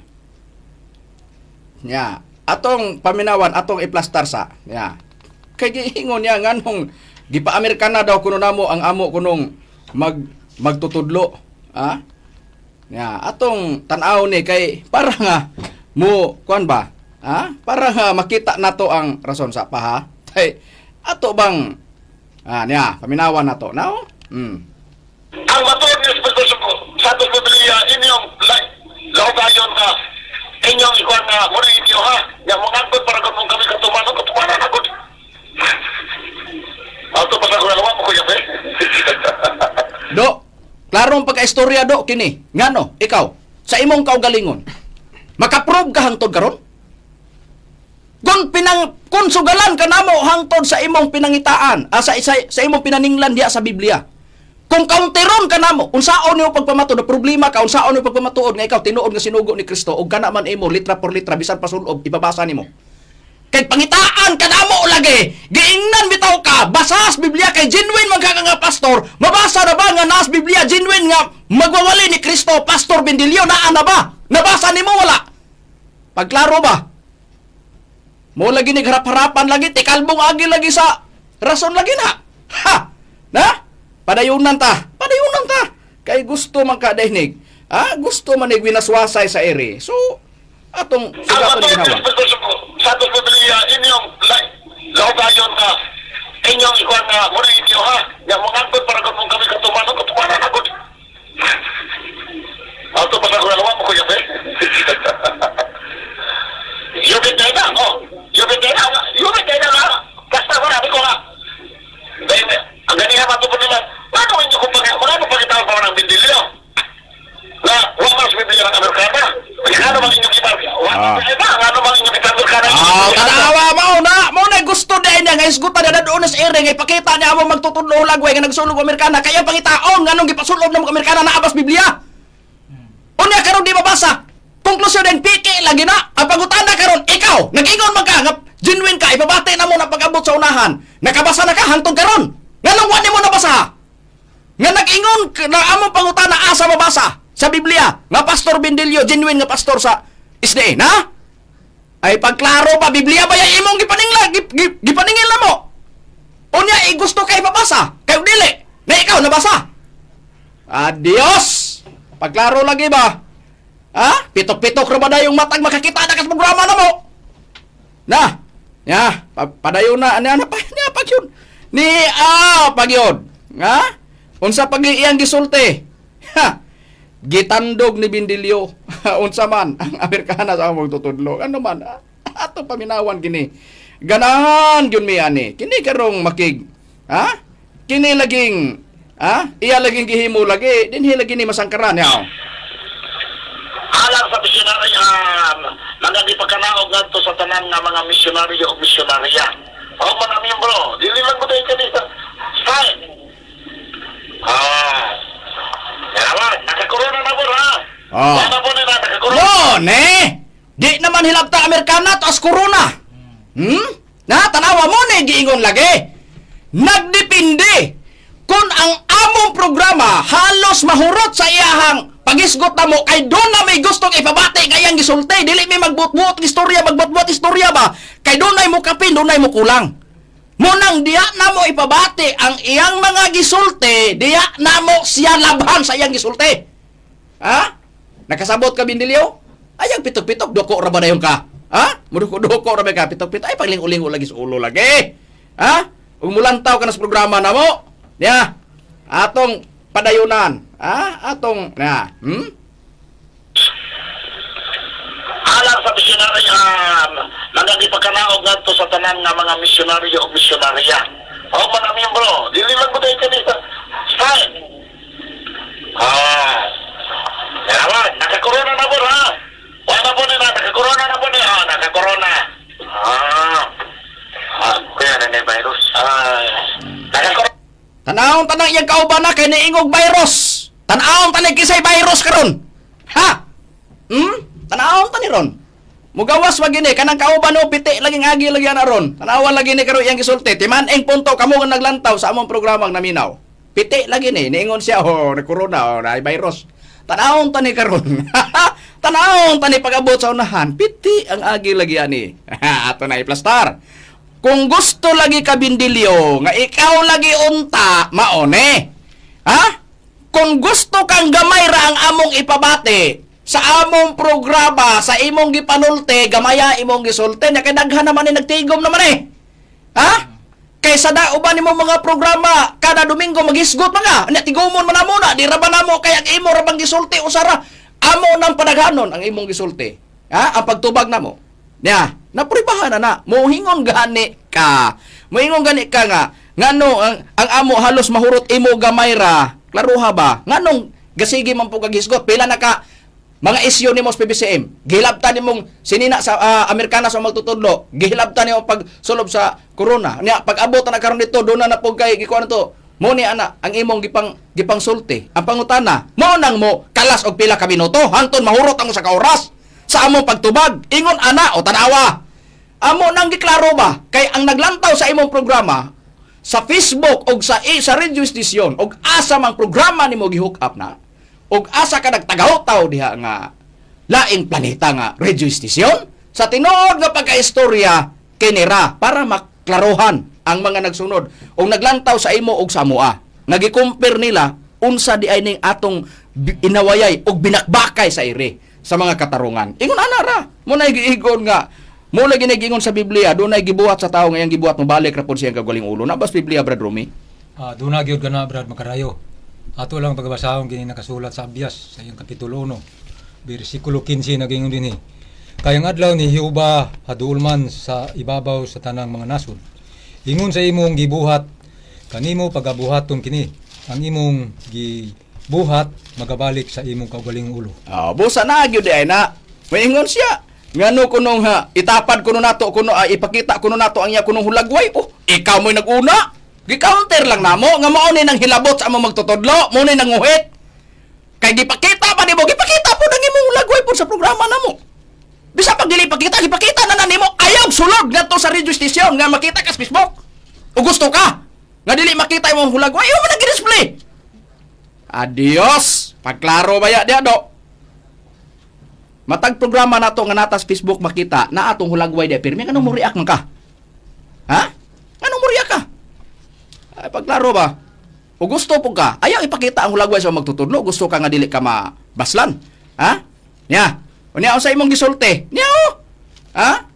Nya, atong paminawan, atong iplastar sa. Nya. Kay giingon niya nganong gipa-Amerikana daw kuno namo ang amo kunong magtutudlo. Ah? Nya, atong tan-aw ni kay para nga mo kuan ba? Ah? Para nga makita nato ang rason sa pa ha. Kay ato bang niya, paminawan nato. Now? Ang matuod nga Espiritu sa sa atos Biblia, inyong laugayon nga, inyong ikuan nga, muna inyo ha, nga mangagod para kung kami katumanon, katumanon agod. Ato pa sa kulalawa mo, Kuya Pe. Do, klarong pagka-istorya do kini. Ngano, ikaw, sa imong kaugalingon, makaprove ka hangtod karon? Kung sugalan ka namo hangtod sa imong pinangitaan, sa imong pinaninglan diha sa Biblia. Kung kaunteron ka namo, unsaon nimo pagpamatuod na problema ka, unsaon nimo pagpamatuod nga ikaw tinuod nga sinugo ni Kristo ug kana man imo litra por litra bisan pasulob ibabasa nimo. Kay pangitaan ka namo lagi, giingnan bitaw ka, basas Biblia kay genuine man ka nga pastor, mabasa na ba nga naas Biblia genuine nga magwawali ni Kristo, Pastor Bendilio naa na ba? Nabasa nimo wala? Pagklaro ba? Mo lagi nagharap-harapan lagi, tikalbong agi lagi sa rason lagi na. Ha! Na? Padayunan ta. Padayunan ta. Kay gusto man ka dahnig. Ah, gusto man nig winaswasay sa ere. So, atong Ang sugaton matuod nga ginawa. Espiritu sa atos Biblia, inyong laugayon nga, inyong ikuan nga, muna inyo ha, nga mangagod para kung kami katumanon, katumanon agod. Ato pa sa kulalawa mo, Kuya Pe. Yubit na oh. Yubit na, yubit na nga. Basta marami ko nga. Dahil, ang ganiha matupo nila, paano inyo kung pag, wala mo pagkitawag pa ng bindilyo? Na, wala man sa Biblia ng Amerikana. Ano bang inyong iba? Ba, ano bang inyong iba Amerikana? Ah, tanawa mo na, mo na gusto dahil niya nga isgutan na doon sa ere nga ipakita niya mo magtutudlo lagway nga nagsulog og Amerikana kaya pangitaon nganong gipasulog na mo Amerikana na abas Biblia. Unya karon di mabasa. Konklusyon din piki lagi na. Ang pangutana karon ikaw nag-ingon man ka nga genuine ka ipabati na mo na pag-abot sa unahan. Nakabasa na ka hangtod karon. Nganong wa nimo nabasa? Nga nag-ingon na among pangutana asa mabasa sa Biblia nga Pastor Bendilio genuine nga pastor sa SDA na? Ay pagklaro pa Biblia ba ya imong gipaningla gipaningil na mo? Unya eh, gusto kay mabasa, kay dili. Na ikaw nabasa. Adios. Pagklaro lagi ba? Ha? Pitok-pitok ra ba dayong matag makakita na kas programa na mo? Na. Ya, padayon na ani ana pa niya pag yun. Ni pag yun. Ha? Unsa pag iyang gisulti? Ha. Gitandog ni Bindilyo. Unsa man ang Amerikana sa among tutudlo. Ano man? Ato paminawan kini. Ganahan gyud mi ani. Kini karong makig, ha? Kini laging, ha? Iya laging gihimo lagi, dinhi lagi ni masangkaran yaw. Alang sa misyonaryo, mga gipagkanaog ngadto sa tanan nga mga misyonaryo o misyonarya. O mga miyembro, dili lang ko tayo kanisa. Sign. Ah. Yawan, nakakorona na po ha. Ah. Wala po nila, nakakorona. No, ne! Di naman hilabta Amerikana taas corona. Na tanawa mo ni giingon lagi. Nagdepende kung ang among programa halos mahurot sa iyahang pagisgot na mo kay doon na may gustong ipabati kay ang gisulti dili may magbutbuot istorya, magbutbuot istorya ba kay doon ay mo kapin, doon ay mo kulang. Munang diya na mo ipabati ang iyang mga gisulti, diya na mo siya labhan sa iyang gisulti. Ha? Nakasabot ka, Bindilyo? Ay, ang pitok-pitok, doko ra ba na yung ka? Ha? Muduko-duko ra ba ka, pitok-pitok? Ay, paglingo-lingo lagi sa ulo lagi. Ha? Ug mulantaw ka na sa programa na mo. Ya. Atong padayunan. Ha? Atong, na. Alang sa misyonaryo, mga gipagkanaog ngadto sa tanan nga mga misyonaryo o misyonarya. O mga miyembro, dili lang ko tayo kanisa. Sign. Ah. Yawan, nakakorona na po ha. Wala po nila, nakakorona na po nila. Ah, nakakorona. Ah. Ah, kaya na na virus. Ah. Nakakorona. Tanawon tanang iyang kauban na kay niingog virus. Tanawon tanang kisay virus karon. Ha? Tanawon tani ron. Mugawas wa gini kanang kauban no piti lagi agi lagi ana ron. Tanawan lagi ni karon iyang gisulti. Timan-ing punto kamo nga naglantaw sa among programang naminaw. Piti lagi ni niingon siya, oh, na corona, oh, na virus. Tanawon tani karon. Tanawon tani pag-abot sa unahan. Piti ang agi lagi ani. Ato na iplastar. Kung gusto lagi ka, Bindilyo, nga ikaw lagi unta, maone. Ha? Kung gusto kang gamay ra ang among ipabati sa among programa, sa imong gipanulte, gamaya imong gisulti, nya kay daghan naman ni nagtigom naman eh. Ha? Kaysa da uban nimo mga programa kada Domingo magisgot mga nya tigumon man namo na di ra ba namo kay ang imo ra bang gisulti usara amo nang padaghanon ang imong gisulti. Ha? Ang pagtubag namo. Nya, napribahan na na. Mohingon gani ka. Mohingon gani ka nga ngano ang amo halos mahurot imo gamay ra. Klaruha ba? Nganong gasige man po kagisgot? Pila na ka mga isyu nimo sa PBCM. Gihilabtan nimong sinina sa Amerikana sa magtutudlo. Gihilabtan nimo pag sulob sa corona. Nya pag abot na karon dito doon na na po kay gikuan to. Mo ni ana ang imong gipang gipang sulti. Ang pangutana, mo nang mo kalas og pila ka minuto hangtod mahurot ang usa ka oras sa among pagtubag. Ingon ana o tanawa. Amo nang giklaro ba kay ang naglantaw sa imong programa sa Facebook og sa radio station og asa mang programa nimo gi-hook up na og asa ka nagtagaw-taw diha nga laing planeta nga radio station sa tinuod nga pagkaistorya kinira para maklarohan ang mga nagsunod og naglantaw sa imo og sa amoa nga gi-compare nila unsa di ay ning atong inawayay og binakbakay sa ire sa mga katarungan. Ingon ana ra mo na giigon nga mo lagi nagiingon sa Biblia, dunay gibuhat sa tawo nga iyang gibuhat mobalik ra pud siyang kagaling ulo. Nabas Biblia, Brad Rumi? Ah, doon na gyud kana, Brad Makarayo. Ato lang pagbasahon kini nakasulat sa Abiyas sa iyang kapitulo 1, bersikulo 15 nagingon dinhi. Kay ang adlaw ni Jehova haduol man sa ibabaw sa tanang mga nasod. Ingon sa imong gibuhat kanimo pagabuhaton kini. Ang imong gibuhat magabalik sa imong kaugalingong ulo. Ah, busa na gyud ay na. Maingon siya. Ngano kunong ha, itapad kuno nato kuno ipakita kuno nato ang iya kunong hulagway. Oh, ikaw mo'y nag-una. Gi-counter lang namo nga mao ni nang hilabot sa among magtutudlo, mo ni nanguhit. Kay gipakita pa nimo, gipakita po nang imong hulagway po sa programa namo. Bisa pag dili pakita, gipakita na na nimo ayaw sulod ngadto sa radio station nga makita ka sa Facebook. O gusto ka nga dili makita imong hulagway, ayaw mo nang gi-display. Adios. Pagklaro ba ya diha do? Matag programa nato nga natas Facebook makita na atong hulagway di pirmi nganong mo react man ka? Ha? Nganong mo react ka? Ay, pagklaro ba? O gusto po ka, ayaw ipakita ang hulagway sa magtutudlo, gusto ka nga dili ka mabaslan. Ha? Nya. O niya sa imong gisulti. Niya oh. Ha?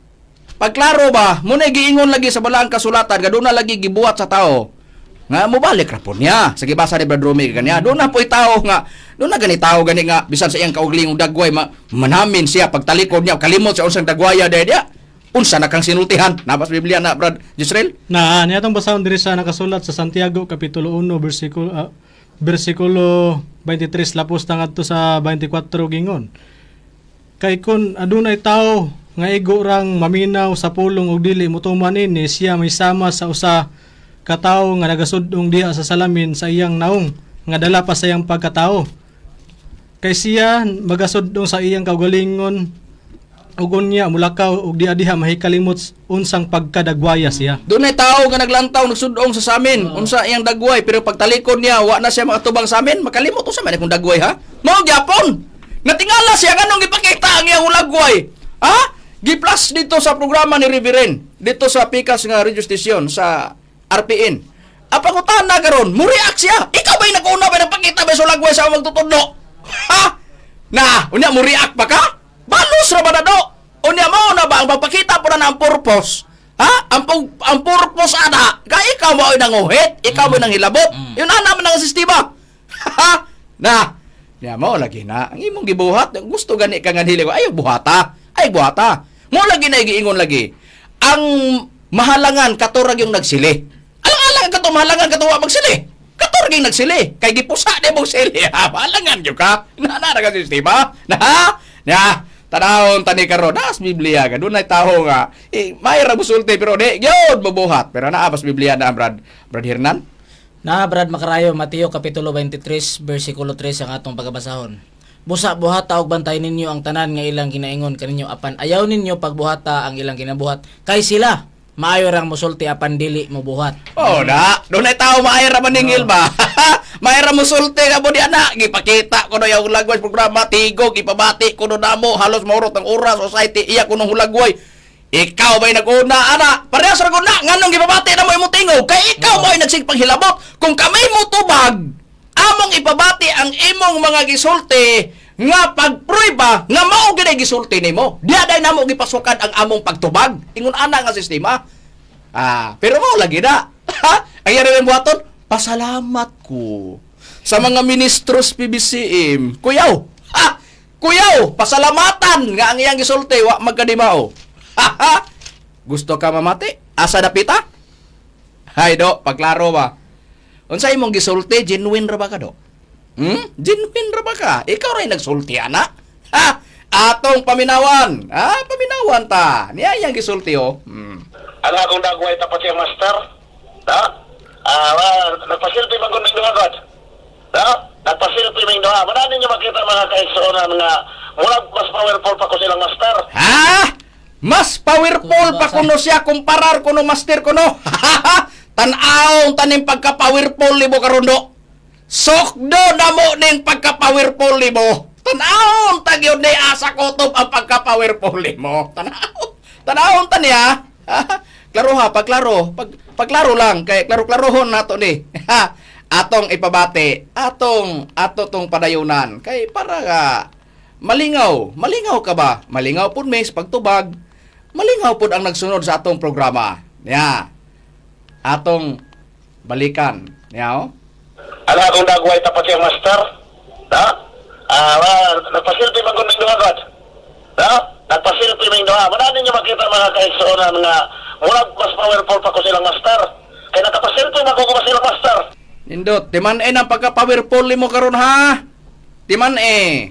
Pagklaro ba, muna giingon lagi sa balaang kasulatan, nga doon na lagi gibuhat sa tao. Nga mobalik ra po niya. Sa gibasa ni Brad Romy kanya, doon na po'y tao nga, doon na gani tao gani nga bisan sa iyang kaugalingong dagway ma, manamin siya pagtalikod niya, kalimot sa unsang dagwaya dahil diya. Unsa na kang sinultihan? Nabas Biblia na, Brad Jisrael? Na, niya atong basahon diri sa nakasulat sa Santiago kapitulo 1 bersikulo 23 lapos na ngadto sa 24 gingon. Kay kun adunay tawo nga igo rang maminaw sa pulong og dili motuman ini, siya may sama sa usa ka tawo nga nagasudong diha sa salamin sa iyang naong nga dala pa sa iyang pagkatao. Kay siya magasudong sa iyang kaugalingon ug unya mulakaw og diha diha mahikalimot unsang pagkadagwaya siya. Doon ay tao nga naglantaw, nagsudong sa samin. Unsa iyang dagway, pero pagtalikod niya, wa na siya makatubang sa amin. Makalimot unsa man akong dagway, ha? Mao gyapon. Natingala siya nganong gipakita ang iyang hulagway. Ha? Giplas dito sa programa ni Reverend, dito sa Pikas nga radio station sa RPN. Apangutan na karon, mo-react siya. Ikaw ba'y nag-una ba nagpakita ba sa hulagway sa magtutudlo? Ha? Na, unya mo react pa ka? Balos ra ba na do? Unya mo na ba ang pagpakita po na ang purpose? Ha? Ang purpose ana, kay ikaw mo ay nanguhit, ikaw mo nang hilabot. Yun ana man ang sistema. Ha? Na, niya mo lagi na. Ang imong gibuhat, gusto gani ka nga dili ko, ayaw buhata. Ay buhata. Mo lagi na giingon lagi. Ang mahalangan katurag yung nagsili. Alang-alang kato mahalangan kato wa magsili. Katurag yung nagsili. Kay gipusa ni mong sili. Ha, mahalangan gyud ka. Na na na sistema. Na na tanawon tani karon nas Biblia ka dunay tawo nga eh, may ra musulti pero di gyud mobuhat pero naa bas Biblia na Brad Brad Hernan. Na Brad Makarayo, Mateo kapitulo 23 bersikulo 3 ang atong pagabasahon. Busa buhata og bantay ninyo ang tanan nga ilang ginaingon kaninyo apan ayaw ninyo pagbuhata ang ilang ginabuhat kay sila maayo rang mosulti apan dili mobuhat. Oh, na. Dunay tao maay ra maningil ba? Maay ra musulti ka mo di ana. Gipakita ko na yung hulagway programa tigog ipabati ko no namo halos maurot ang oras society iya ko nung hulagway. Ikaw ba'y nag-una, ana? Parehas ra gud na. Nganong gipabati na mo imong tingog? Kay ikaw mo ay nagsigpang hilabot. Kung kamay mo tubag, among ipabati ang imong mga gisulti nga pagprueba nga mao gid ay gisulti nimo. Diha day namo gipasukan ang among pagtubag. Ingon ana nga sistema. Ah, pero mao lagi na. Ang yari yung buhaton, pasalamat ko sa mga ministros PBCM. Kuyaw! Ha! Kuyaw! Pasalamatan nga ang iyang gisulti, wa magkadimao. Ha ha! Gusto ka mamati? Asa dapita? Hay do, pagklaro ba? Unsa imong gisulti, genuine ra ba ka do? Hmm? Genuine ra ba ka? Ikaw ray nagsulti ana? Ha? Atong paminawan. Ah, paminawan ta. Niya iyang gisulti oh. Ang akong dagway tapat siyang master. No? Ah, well, nagpasilpi man kung duha god. No? Nagpasilpi man duha. Wala ninyo makita mga kaigsuonan nga murag mas powerful pa ko silang master. Ha? Mas powerful pa kuno siya kumparar kuno master kuno. Tan-awong taning pagka-powerful libo karon do. Sokdo namo ning pagka-powerful libo. Tan-awong tagyod ni asa kutob ang pagka-powerful limo. Tan-awong. Tan-awong tani ha. Klaro ha, pagklaro. Pagklaro lang kay klaro-klarohon nato ni. Atong ipabati, atong ato tong padayunan kay para nga malingaw, malingaw ka ba? Malingaw pud mis pagtubag. Malingaw pud ang nagsunod sa atong programa. Ya. Atong balikan. Ya, oh. Ang akong dagway tapat siyang master. No? Ah, well, nagpasilpi man kung duha god. No? Nagpasilpi man duha. Wala ninyo makita mga kaigsuonan nga murag mas powerful pa ko silang master. Kay nakapasilpi man ko silang master. Nindot, timan eh ang pagka-powerful nimo karon ha. Timan eh.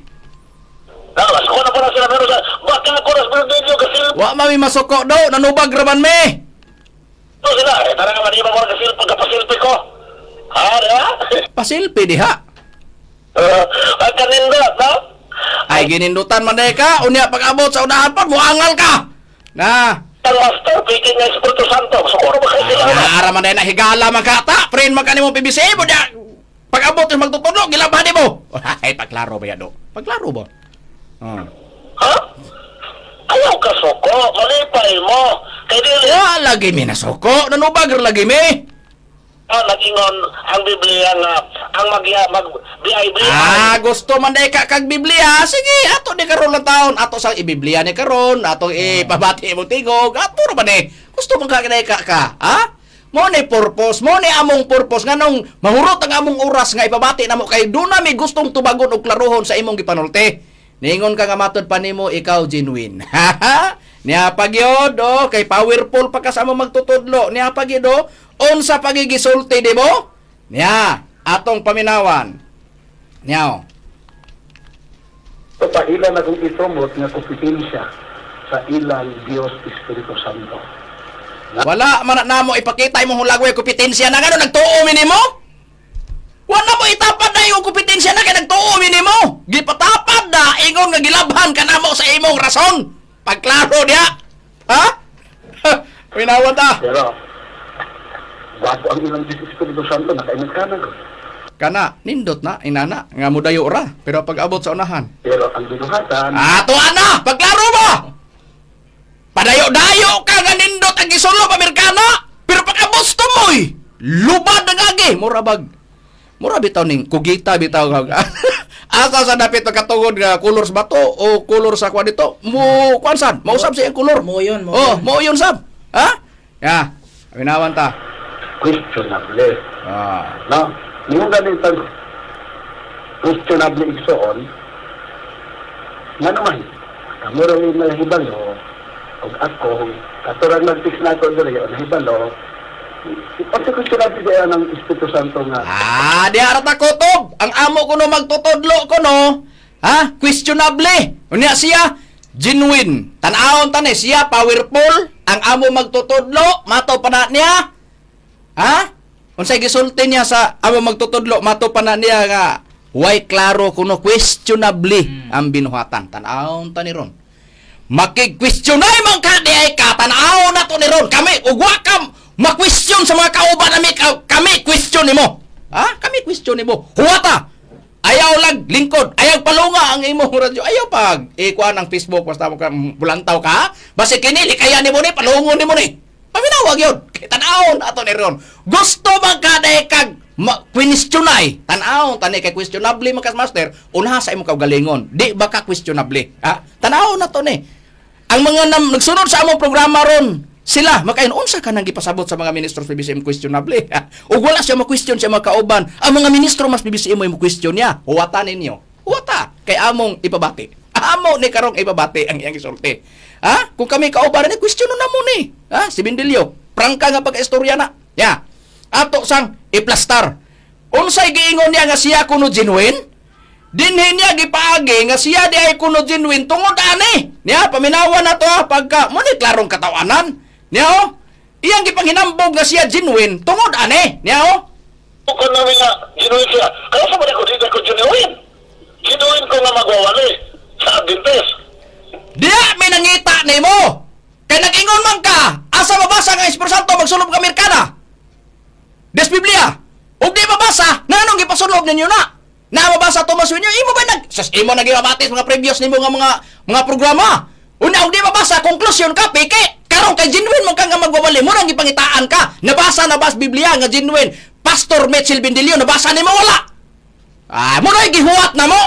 No, mas ko na po na sila pero sa baka ako nas video kasi Wa mami masuko do, nanubag raman me. sila. Eh, tara nga man iba mo kasi pagkapasilpi ko. Ha, di ba? Pasilpi diha. Ang kanindot, no? Ay ginindutan man day ka, unya pag-abot sa unahan pa muangal ka. Na. Ang master, picking nga Espiritu Santo. Sukuro ba kayo sila? Ay, ara man day na higala man ka ta, friend man kanimo PBC mo diha. Pag-abot yung magtutudlo, gilaban nimo. Ay pagklaro ba ya do? Pagklaro ba? Oh. Ha? Ayaw ka suko. Malipay mo. Kaya dili, Wa lagi mi nasuko, nanubag ra lagi mi. ah, nag-ingon ang Biblia nga ang mag mag BIB. Ah, gusto man day ka kag Biblia. Sige, ato ni karon lang taon, ato sa ibiblia ni karon, ato ipabati mo tingog, ato ra ba ni? Gusto man ka day ka ka, ha? Mo ni purpose, mo ni among purpose nganong mahurot ang among oras nga ipabati namo kay doon na may gustong tubagon og klarohon sa imong gipanulti. Ningon ka nga matod pa nimo ikaw genuine. Niya pagyod, oh, kay powerful pa ka sa among magtutudlo. Niya pagyod, oh, unsa pagigisulti di mo? Niya, atong paminawan. Niya, oh. So, pailan akong itumot nga kompetensya sa ilang Dios Espiritu Santo. Wala man na namo ipakita imong hulagway kompetensya na ngano nagtuo mi nimo? Wala mo itapad na imong kompetensya na kay nagtuo mi nimo. Gipatapad na ingon nga gilabhan ka namo sa imong rason. Pagklaro diha. Ha? Minawan ta. Pero, gwapo ang ilang Dios Espiritu Santo, nakaingat ka na ko. Kana nindot na inana nga mudayo ra pero pag abot sa unahan. Pero ang binuhatan, Ato ana, pagklaro mo. Padayo-dayo ka nga nindot ang gisulop Amerikano, pero pag abot sa tumoy, lubad ang agi, mura bag. Mura bitaw ning kugita bitaw nga. Asa sa dapit katungod nga kolor sa bato o kolor sa kuan dito, mo kuan sad, mausab sa iyang kolor. Mo yun, mo Oh, yun. mo yun sab. Ha? Ya, aminawan ta. Questionable. Ah. No? Yung ganitang questionable igsoon, nga naman, kamo ra yung nahibalo, og ako, katurang nag-fix na ako diri, o nahibalo, pagka questionable diya ng Espiritu Santo nga, Ah, di arata kutob. Ang amo ko no magtutudlo ko no. Ha? Questionable. Unya siya genuine. Tan-awon tani siya powerful. Ang amo magtutudlo, mato pa na niya. Ha? Unsay gisulti niya sa amo magtutudlo, mato pa na niya nga way klaro kuno questionable ang binuhatan. Tan-awon tani ron. Makig-questionay man ka di ay ka, tan-aw na to ni ron. Kami, ugwa ka, ma-question sa mga kauban nami, kami question nimo. Ha? Kami question nimo. Huwata! Ayaw lag lingkod, ayaw palunga ang imong radyo. Ayaw pag ikuan ang Facebook basta mo ka bulantaw ka. Basi kini likayan nimo ni palungon nimo ni. Paminawag yun. Kay tan-awon ato ni ron. Gusto man ka di kag questionay. Tan-awon tani kay questionable man kas master, unaha sa imong kaugalingon. Di ba ka questionable? Ha? Tan-awon na to ni. Ang mga nagsunod sa among programa ron, sila makain unsa ka nang gipasabot sa mga ministro sa PBCM questionable. Ug wala siya ma-question sa mga kauban. Ang mga ministro mas PBCM mo question niya. Huwata ninyo. Huwata kay among ipabati. Amo ni karong ipabati ang iyang gisulti. Ha? Kung kami kauban ni question na mo ni. Ha? Si Bindilyo, prangka nga pagka-istorya na. Ya. Ato sang iplastar. Unsay giingon niya nga siya kuno genuine? Dinhi niya gipaagi nga siya di ay kuno genuine tungod ani. Niya paminawan na to ha, pagka mo ni klarong katawanan. Niya oh. Iyang gipanghinambog nga siya genuine tungod ani. Niya oh. Kung namin na genuine siya, kaya sa mga ko dito ko genuine. Genuine ko nga magwawali sa Adventist. Diya may nangita nimo. Kay nag-ingon man ka, asa mabasa nga Espiritu Santo magsulob ka Amerikana? Des Biblia. Ug di mabasa, nganong gipasulob ninyo na? Na mabasa Thomas ninyo, imo ba nag sas imo nagibabati sa mga previous nimo nga mga programa. Una og di mabasa conclusion ka peke. Karon kay genuine man ka nga magwawali mo nang gipangitaan ka. Nabasa na bas Biblia nga genuine. Pastor Mitchell Bendilio nabasa nimo wala? Ah, mo na gihuwat na mo.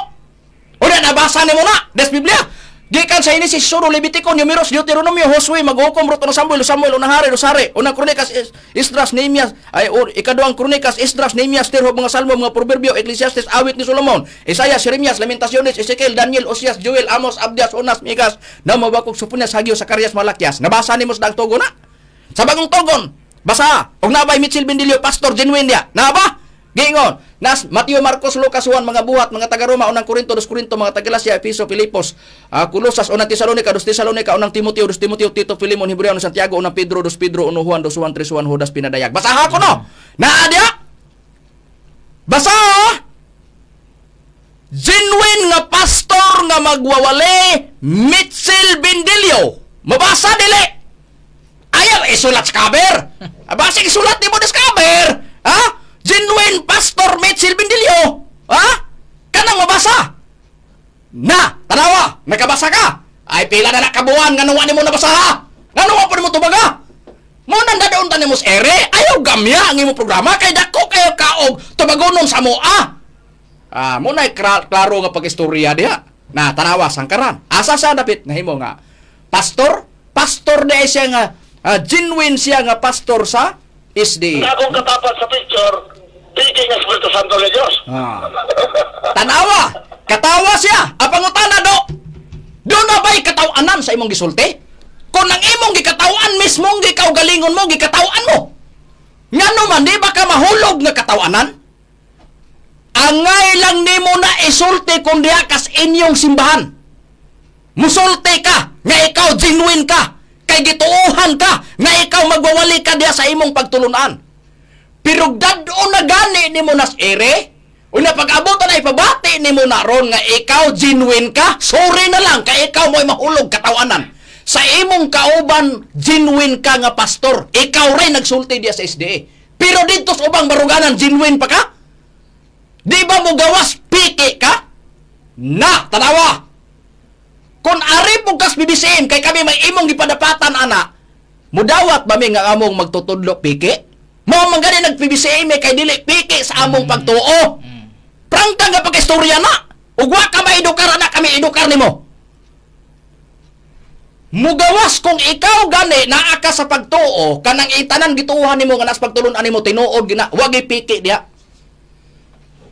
Una nabasa nimo na des Biblia. Gikan sa ini si Suro Levitico, Numeros, Deuteronomio, Josue, maghukom ruto ng Samuel, Samuel, unang hari, Rosare, unang Kronikas, Esdras, Nehemias, ay or, ikaduhang Kronikas, Esdras, Nehemias, Tirho, mga Salmo, mga Proverbio, Ecclesiastes, Awit ni Solomon, Isaiah, Jeremias, Lamentaciones, Ezekiel, Daniel, Osias, Joel, Amos, Abdias, Onas, Mikas, Namabakok, Sofonias, Hagio, Zacarias, Malakias. Nabasa nimo sa daang tugon na? Sa bagong tugon, basa, og nabay Mitchell Bendilio, pastor genuine niya. Naba? Giingon, nas Mateo, Marcos, Lucas, Juan, mga buhat, mga taga Roma, unang Korinto, dos Korinto, mga taga Galacia, Efeso, Filipos, Colosas, unang Tesalonica, dos Tesalonica, unang Timoteo, dos Timoteo, Tito, Filemon, Hebreo, unang Santiago, unang Pedro, dos Pedro, uno Juan, dos Juan, tres Juan, Judas, pinadayag. Basaha ko no. Naa diya? Basa! Oh! Genuine nga pastor nga magwawali, Mitchell Bendilio. Mabasa dili. Ayaw isulat sa cover. Basta isulat ni mo sa cover. Ha? Genuine Pastor Mitchell Bendilio. Ha? Kanang mabasa. Na, tanawa, nakabasa ka. Ay pila na nakabuan nga nuwa nimo nabasa ha. Nga nuwa pa nimo tubaga. Mo nang dadaon ta nimo sa ere, ayaw gamya ang imo programa kay dako kayo kaog tubagonon sa moa. Ah, mo na klaro nga pag-istorya diha. Na tanawa sangkaran. Asa sa dapit nahimo nga pastor, pastor di ay siya nga genuine siya nga pastor sa SDA. Sa akong katapat sa picture, piki nga Espiritu Santo ni Diyos. Ah. Tanawa, katawa siya. Ang pangutana do. Do na ba'y katawanan sa imong gisulti? Kung ang imong gikatawan mismo, gikaugalingon mo, gikatawan mo. Ngano man, di ba ka mahulog nga katawanan? Angay lang nimo na isulti kung diha kas inyong simbahan. Musulti ka nga ikaw genuine ka, kay gituohan ka nga ikaw magwawali ka diha sa imong pagtulunan. Pero dad-o na gani nimo nas ere, una pag-abot na ipabati nimo na ron nga ikaw genuine ka, sorry na lang kay ikaw mo'y mahulog katawanan. Sa imong kauban, genuine ka nga pastor. Ikaw rin nagsulti diya sa SDA. Pero dito sa ubang baruganan, genuine pa ka? Di ba mo gawas piki ka? Na, tanawa! Kung ari po kas BBCM, kay kami may imong gipadapatan, ana, mudawat ba mi nga among magtutudlo piki? Mao man gani nag-PBCM eh, kay dili piki sa among pagtuo. Prangka nga pagkistorya na. Ug wa ka maedukar ana, kami edukar nimo. Mugawas kung ikaw gani naa ka sa pagtuo kanang itanan gituohan nimo nga nas pagtulon nimo tinuod gina wa piki diha.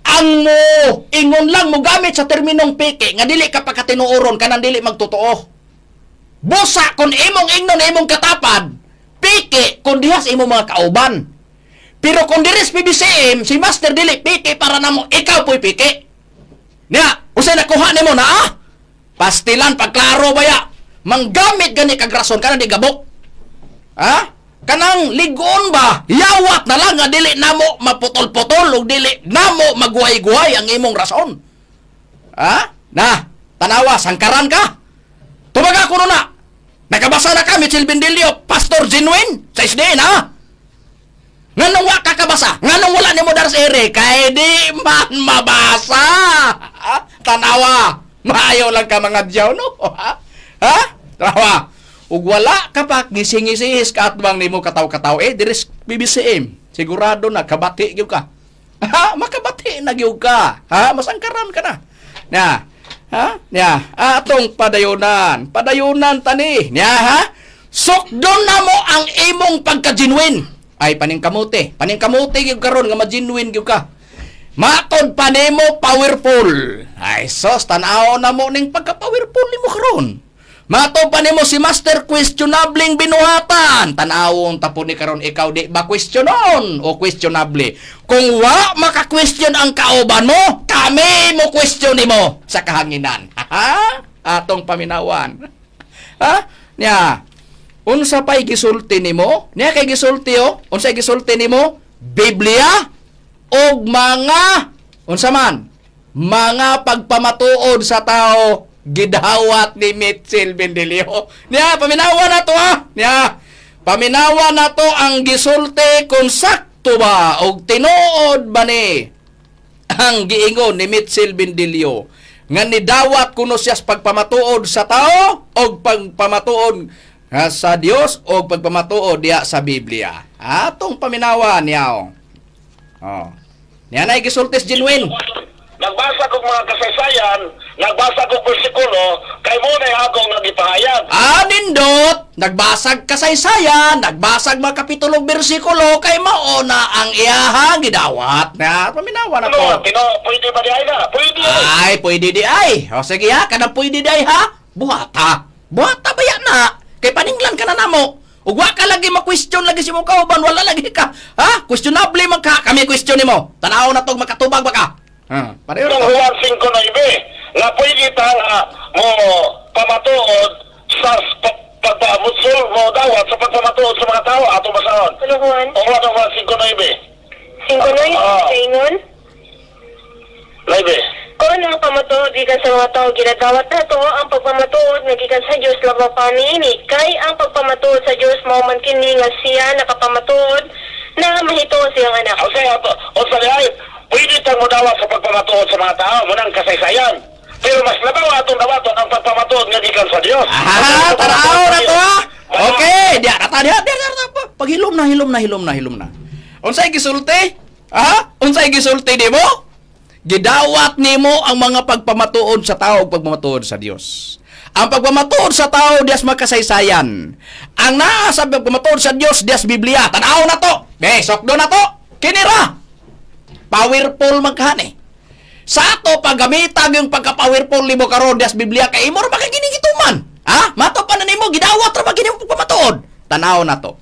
Ang mo ingon lang mo gamit sa terminong piki nga dili ka pagkatinuoron kanang dili magtotoo. Busa kung imong ingnon imong katapad, piki kung diha sa imong mga kauban. Pero kung diri sa PBCM, si Master dili piki para namo, ikaw po'y piki. Niya, usay nakuha nimo na ah? Pastilan pagklaro baya. Manggamit gani kag rason kanang di gabok. Ha? Kanang ligon ba? Yawat na lang nga dili namo maputol-putol ug dili namo maguhay-guhay ang imong rason. Ha? Na, tanawa, sangkaran ka. Tumaga kuno na. Nakabasa na ka, Mitchell Bendilio, Pastor Genuine, sa SDN, ha? Nganong wa ka kabasa? Nganong wala nimo dar sa ere? Kay di man mabasa. Ha? Tanawa. Maayo lang ka mga diyaw, no? Ha? Ha? Tanawa. Ug wala ka pa gising-gisihis ka atbang nimo kataw-kataw eh diri sa BBCM. Sigurado na kabati gyud ka. Ha? Makabati na gyud ka. Ha? Masangkaran ka na. Na. Ha? Nya, atong padayunan. Padayunan tani. Nya ha? Sukdon na mo ang imong pagka-genuine. Ay paningkamote. Paningkamote gyud karon nga ma-genuine gyud ka. Matod pa nimo powerful. Ay sos, tan-aw na mo ning pagka-powerful nimo karon. Matod pa nimo si Master questionabling binuhatan. Tan-awon tapon ni karon ikaw di ba questionon o questionable. Kung wa maka-question ang kauban mo, kami mo question nimo sa kahanginan. Ha? Atong paminawan. Ha? Nya. Unsa pay gisulti nimo? Niya kay gisulti oh. Unsa gisulti nimo? Biblia og mga unsa man? Mga pagpamatuod sa tao gidawat ni Mitchell Bendelio. Niya, paminawa na to ha. Niya, paminawa na to ang gisulti kung sakto ba og tinuod ba ni ang giingon ni Mitchell Bendilio nga nidawat kuno siya sa pagpamatuod sa tao o pagpamatuod nga sa Dios o pagpamatuod diha sa Biblia. Atong paminawa niya. Oh. Oh. Niya na gisultis genuine. Nagbasa kog mga kasaysayan, nagbasa kog bersikulo, kay mo na akong nagipahayag. Ah, nindot! Nagbasag kasaysayan, nagbasag mga kapitulong bersikulo, kay mao na ang iyahang gidawat. Na, paminawa na Ano, po. Tino, pwede ba di ay na? Pwede. Ay, pwede di ay. O sige ha, kanang pwede di ay ha. Buhata. Buhata ba yan na? Kay paninglan ka na namo. Ug wa ka lagi ma-question lagi si mong kauban, wala lagi ka. Ha? Questionable man ka. Kami question nimo. Tanaw na tog makatubag ba ka? Ha, pareho Itong na to. Juan 5:9, na pwede ta nga mo pamatuod sa pagpamutsol mo dawat sa pagpamatuod sa mga tao ato basahon. Ano Juan? O Juan Juan 5:9. 5:9, Ah. sa ingon? 9. Kung ang pamatuod gikan sa mga tao ginadawat nato ang pagpamatuod nga gikan sa Dios labaw pa niini kay ang pagpamatuod sa Dios mao man kini nga siya nakapamatuod na mahituo siyang anak. O siya ato, o sa ay, pwede tang mo dawat sa pagpamatuod sa mga tao, mo nang kasaysayan. Pero mas labaw atong dawaton ang pagpamatuod nga gikan sa Dios. Ah, tanaw na to ha. Okay, diya na ta diya, diya diya, diya. Paghilom na, hilom na, hilom na, hilom na. Unsay gisulti? Ha? Unsay gisulti nimo? Gidawat nimo ang mga pagpamatuod sa tao ug pagpamatuod sa Dios. Ang pagpamatuod sa tao dias makasaysayan. Ang naa sa pagpamatuod sa Dios dias Biblia. Tan-aw na to. Eh, sokdo na to. Kinira. Powerful man ka eh. Sa ato paggamitag yung pagka-powerful nimo karon dias Biblia kay imo ra makiginigituman. Ha? Mato pa na nimo gidawat ra ba kini pagpamatuod? Tanaw na to.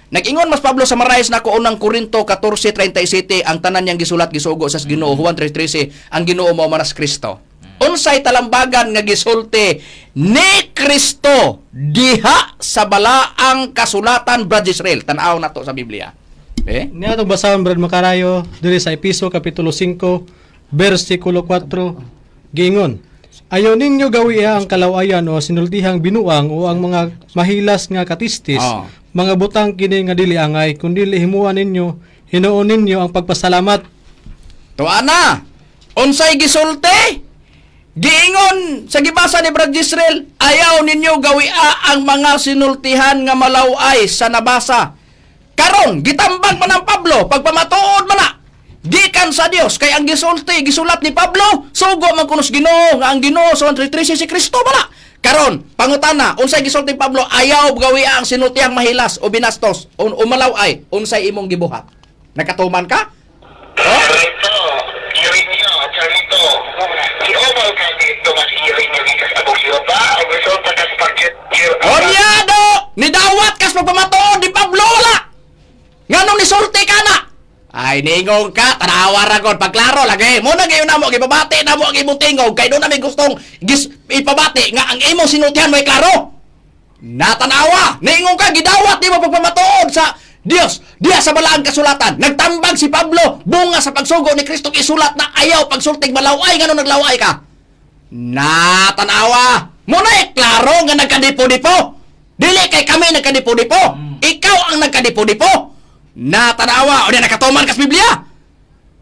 Nag-ingon mas Pablo sa Marais na ko unang Korinto 14:37 ang tanan niyang gisulat gisugo sa Ginoo. Juan 3:13 ang Ginoo mao man as Kristo. Unsay talambagan nga gisulti ni Kristo diha sa balaang kasulatan, Brad Israel? Tan-aw na to sa Biblia. Eh? Niya itong basahon, Brad Makarayo, diri sa Episo Kapitulo 5, versikulo 4, giingon: "Ayaw ninyo gawia ang kalawayan o sinultihang binuang o ang mga mahilas nga katistis, mga butang kini nga dili angay, kundi himuan ninyo, hinuon ninyo ang pagpasalamat." Tuwa na. Unsay gisulti? Giingon sa gibasa ni Brad Israel, ayaw ninyo gawia ang mga sinultihan nga malaway sa nabasa. Karon, gitambag man ang Pablo, pagpamatuod man na. Gikan sa Dios kay ang gisulti, gisulat ni Pablo, sugo man kunos Ginoo nga ang Ginoo sa 1:13 si Kristo man na. Karon, pangutana, unsay gisulti ni Pablo, ayaw gawia ang sinultihang mahilas o binastos o malaway, unsay imong gibuhat? Nakatuman ka? Oh? Charlito, Irineo, Charlito. Giumal ka dito mas Irineo gikas abog ba? Ang resulta kas pag Onyado! Nidawat kas pagpamatuod ni Pablo wala! Nganong nisulti ka na? Ay, ningong ka, tanawa ra kon pagklaro lagi. Mo na gayon namo gibabati namo ang imong tingog kay doon nami gustong gis, ipabati nga ang imong sinultihan may klaro. Natanawa, niingon ka gidawat nimo pagpamatuod sa Dios diha sa balaang kasulatan. Nagtambag si Pablo bunga sa pagsugo ni Kristo isulat na ayaw pagsultig malaway nganong naglaway ka. Natanawa. Muna eh, klaro nga nagkadipo-dipo. Dili kay kami nagkadipo-dipo. Ikaw ang nagkadipo-dipo. Natanawa. O di nakatuman kas Biblia.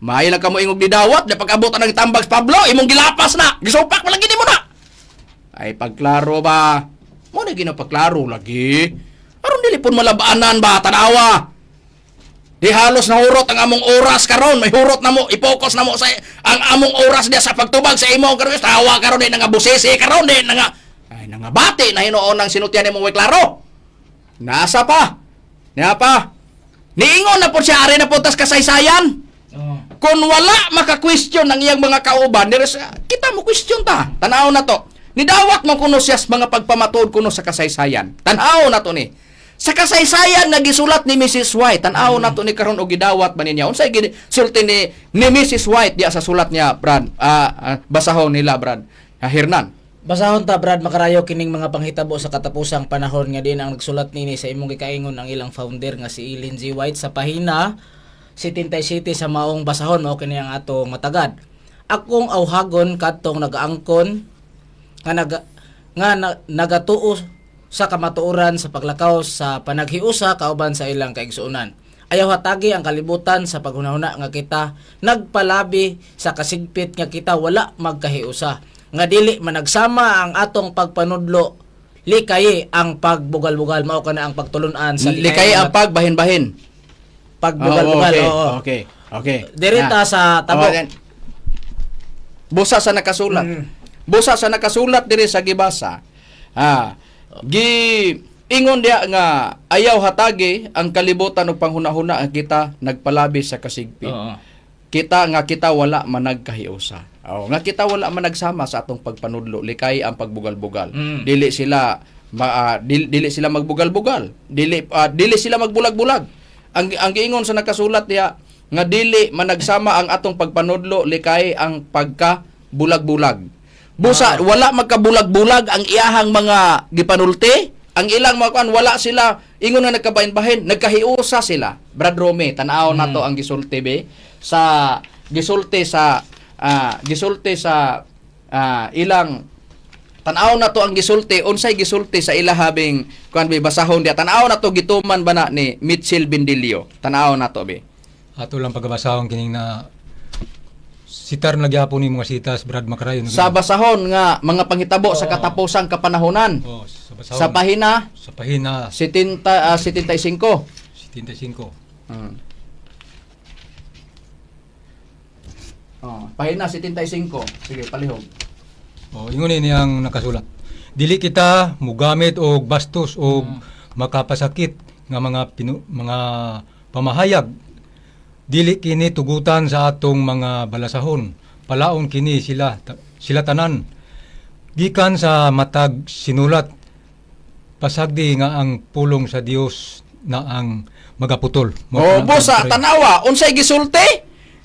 Maayo lang kamo ingog didawat na pag-abot ang tambag sa Pablo, imong gilapas na. Gisupak mo lang gini mo na. Ay pagklaro ba? Mo na ginapagklaro lagi. Aron dili pud malabaanan ba tanawa. Di halos nahurot ang among oras karon, may hurot na mo, i-focus na mo sa ang among oras diya sa pagtubag sa imo karon tawa karon di nga busisi karon di nga ay nangabati na hinuon ang sinutian nimo way klaro. Nasa pa. Niya pa. Niingon na po siya ari na po tas kasaysayan. Kung wala maka-question ang iyang mga kauban, kita mo question ta. Tanaw na to. Nidawat mo kuno siya sa mga pagpamatuod kuno sa kasaysayan. Tanaw na to ni. Sa kasaysayan nga gisulat ni Mrs. White, tanaw na to ni karon og gidawat ba niya? Unsay gisulti ni Mrs. White diya sa sulat niya, Brad? Basahon nila, Brad. Hernan. Basahon ta Brad Makarayo kining mga panghitabo sa katapusang panahon nga din ang nagsulat nini sa imong gikaingon ang ilang founder nga si Ellen G. White sa pahina 77 sa maong basahon mao kini ang atong matagad. Akong awhagon kadtong nagaangkon nga nagatuo sa kamatuoran sa paglakaw sa panaghiusa kauban sa ilang kaigsuonan. Ayaw hatagi ang kalibutan sa paghunahuna nga kita nagpalabi sa kasigpit nga kita wala magkahiusa. Nga dili managsama ang atong pagpanudlo, likayi ang pagbugal-bugal mao kana ang pagtulun-an sa Likay ang pagbahin-bahin. Pagbugal-bugal. Oh, okay. Oo. Okay. Dirita sa tabo. Oh, yan. Busa sa nakasulat. Busa sa nakasulat diri sa gibasa. Gi ingon diya nga ayaw hatagi ang kalibutan og panghunahuna ang kita nagpalabi sa kasigpit. Kita nga kita wala managkahiusa. Oh, nga kita wala managsama sa atong pagpanudlo, likay ang pagbugal-bugal. Dili sila dili sila magbugal-bugal. Dili sila magbulag-bulag. Ang giingon sa nakasulat diha nga dili managsama ang atong pagpanudlo likay ang pagka bulag-bulag. Busa wala magkabulag-bulag ang iyahang mga gipanulti, ang ilang mga kuan wala sila ingon nga nagkabahin-bahin, nagkahiusa sila. Brad Rome, tan-aw na to ang gisulti be sa gisulti sa gisulti sa ilang tan-aw na to ang gisulti unsay gisulti sa ilahabing kuan be basahon diya tan-aw na to gituman ba na ni Mitchell Bendilio tan-aw na to be. Ato lang pagabasahon kining na sitar na gyapon ni mga sitas Brad Makarayo. Sa basahon nga mga panghitabo sa katapusang kapanahonan. Oh, sa basahon. Sa pahina Sa pahina 70 75. 75. Oh, pahina 75. Sige, palihog. Oh, ingon ni ang nakasulat. Dili kita mugamit og bastos og makapasakit nga mga pamahayag. Dili kini tugutan sa atong mga balasahon. Palaon kini sila tanan. Gikan sa matag sinulat, pasagdi nga ang pulong sa Dios na ang magaputol. O busa, tanawa, unsay gisulti?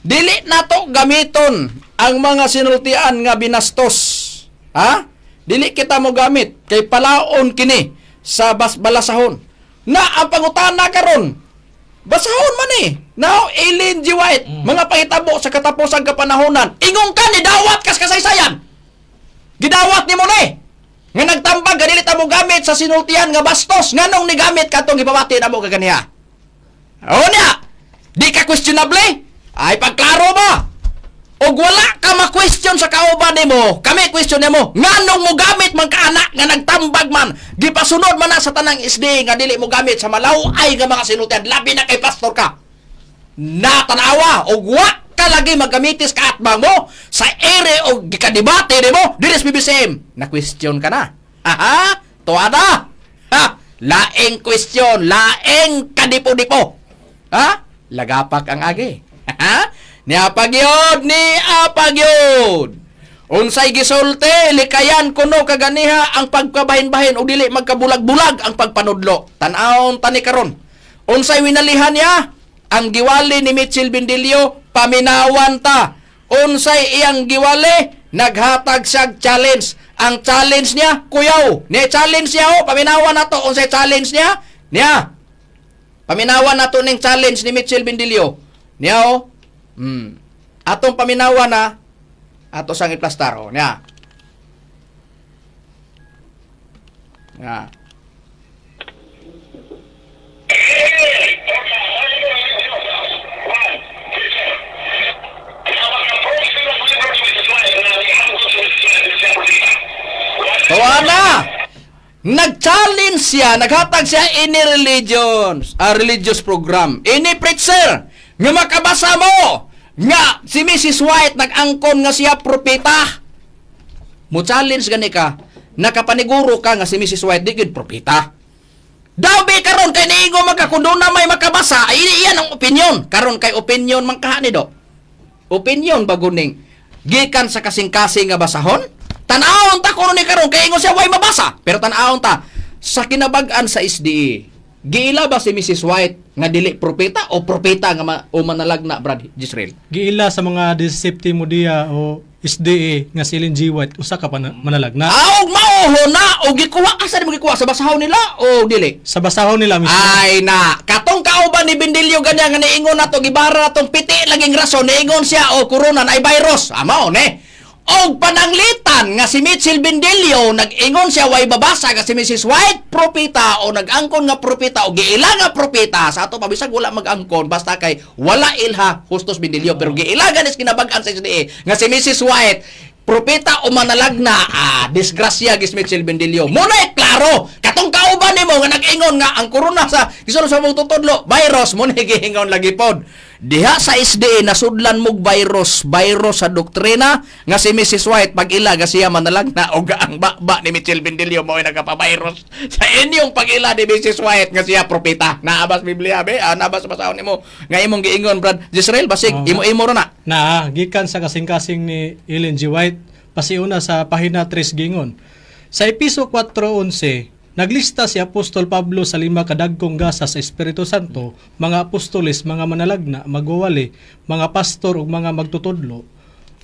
Dili nato gamiton ang mga sinultian nga binastos. Ha? Dili kita mo gamit kay palaon kini sa balasahon. Na ang pangutana karon. Basahon man eh. Now, Ellen G. White, mga pahitabo sa katapusang kapanahonan. Ingong ka ni dawat kas kasaysayan. Gidawat nimo ni. Nga nagtambag nga dili ta mo gamit sa sinultian nga bastos, nganong nigamit katong gipamati namo kaganiha? O niya, di ka questionable? Ay, pagklaro ba? Og wala ka ma-question sa kauban nimo, kami question nimo, nganong mo gamit man kaanak nga nagtambag man, gipasunod man na sa tanang isdi nga dili mo gamit sa malaw-ay nga mga sinultian, labi na kay pastor ka. Natanawa og wa ka lagi magamitis ka atbang mo sa ere og gikadebate nimo diri sa BBCM. Na question ka na. Aha, tuwa na. Ha, laing question, laing kadipo-dipo. Ha? Lagapak ang agi. Ha? Niapagyod, niapagyod. Unsay gisulti, likayan kuno kaganiha ang pagkabahin-bahin o dili magkabulag-bulag ang pagpanudlo. Tan-awon tani karon. Unsay winalihan niya? Ang giwali ni Mitchell Bendilio, paminawan ta. Unsay iyang giwali? Naghatag siyag challenge. Ang challenge niya, kuyaw. Ni challenge niya, oh, paminawan nato. Unsay challenge niya? Niya, paminawan nato ning challenge ni Mitchell Bendilio. Niya oh. Atong paminawan na ato sang iplastar oh. Niya. Niya. Tawa na! Nag-challenge siya, naghatag siya ini religions, a religious program. Ini preacher, nga makabasa mo, nga si Mrs. White nag-angkon nga siya propeta. Mo challenge gani ka, nakapaniguro ka nga si Mrs. White di gyud propeta. Daw be karon kay niingo magka kung na may makabasa, ay iyan ang opinion. Karon kay opinion man kaha ni do. Opinion baguning gikan sa kasing-kasing nga basahon. Tan-awon ta kuno ni karon kay ingon siya way mabasa, pero tan-awon ta sa kinabag-an sa SDE. Giila ba si Mrs. White nga dili propeta o propeta nga o manalagna, Brad Jisrael? Giila sa mga 17 mo diya o SDA nga si Ellen G. White usa ka manalagna. Ah, og mao na og gikuha, asa ni mo gikuha, sa basahon nila o dili? Sa basahon nila mismo. Ay na, katong kauban ni Bendilio ganyan nga niingon nato gibara natong piti laging rason niingon siya o corona ay virus. Amo ne. Og pananglitan nga si Mitchell Bendilio nag-ingon siya way babasa nga si Mrs. White propeta o nag-angkon nga propeta o giila nga propeta sa ato pabisag wala mag-angkon basta kay wala ilha Justos Bendilio, pero giila ganis kinabag-an sa SDA nga si Mrs. White propeta o manalagna, ah, disgrasya gis Mitchell Bendilio. Muna klaro katong kauban nimo nga nag-ingon nga ang corona sa gisulod sa mong tutudlo virus, mo ni giingon lagi pod diha sa SDA nasudlan mog virus, virus sa doktrina nga si Mrs. White pag-ila nga siya manalagna, og ang baba ni Mitchell Bendilio mo ay nagkapavirus sa inyong pag-ila ni Mrs. White nga siya propeta. Naabas Biblia be, ah, naabas basahon nimo nga imong giingon, Brad Jisrael, basig Oo. imo-imo ra na. Na gikan sa kasing-kasing ni Ellen G. White, pasiuna sa pahina 3 gingon. Sa Episo 4:11, naglista si Apostol Pablo sa lima kadagkong gasa sa Espiritu Santo, mga apostoles, mga manalagna, magwawali, mga pastor ug mga magtutudlo.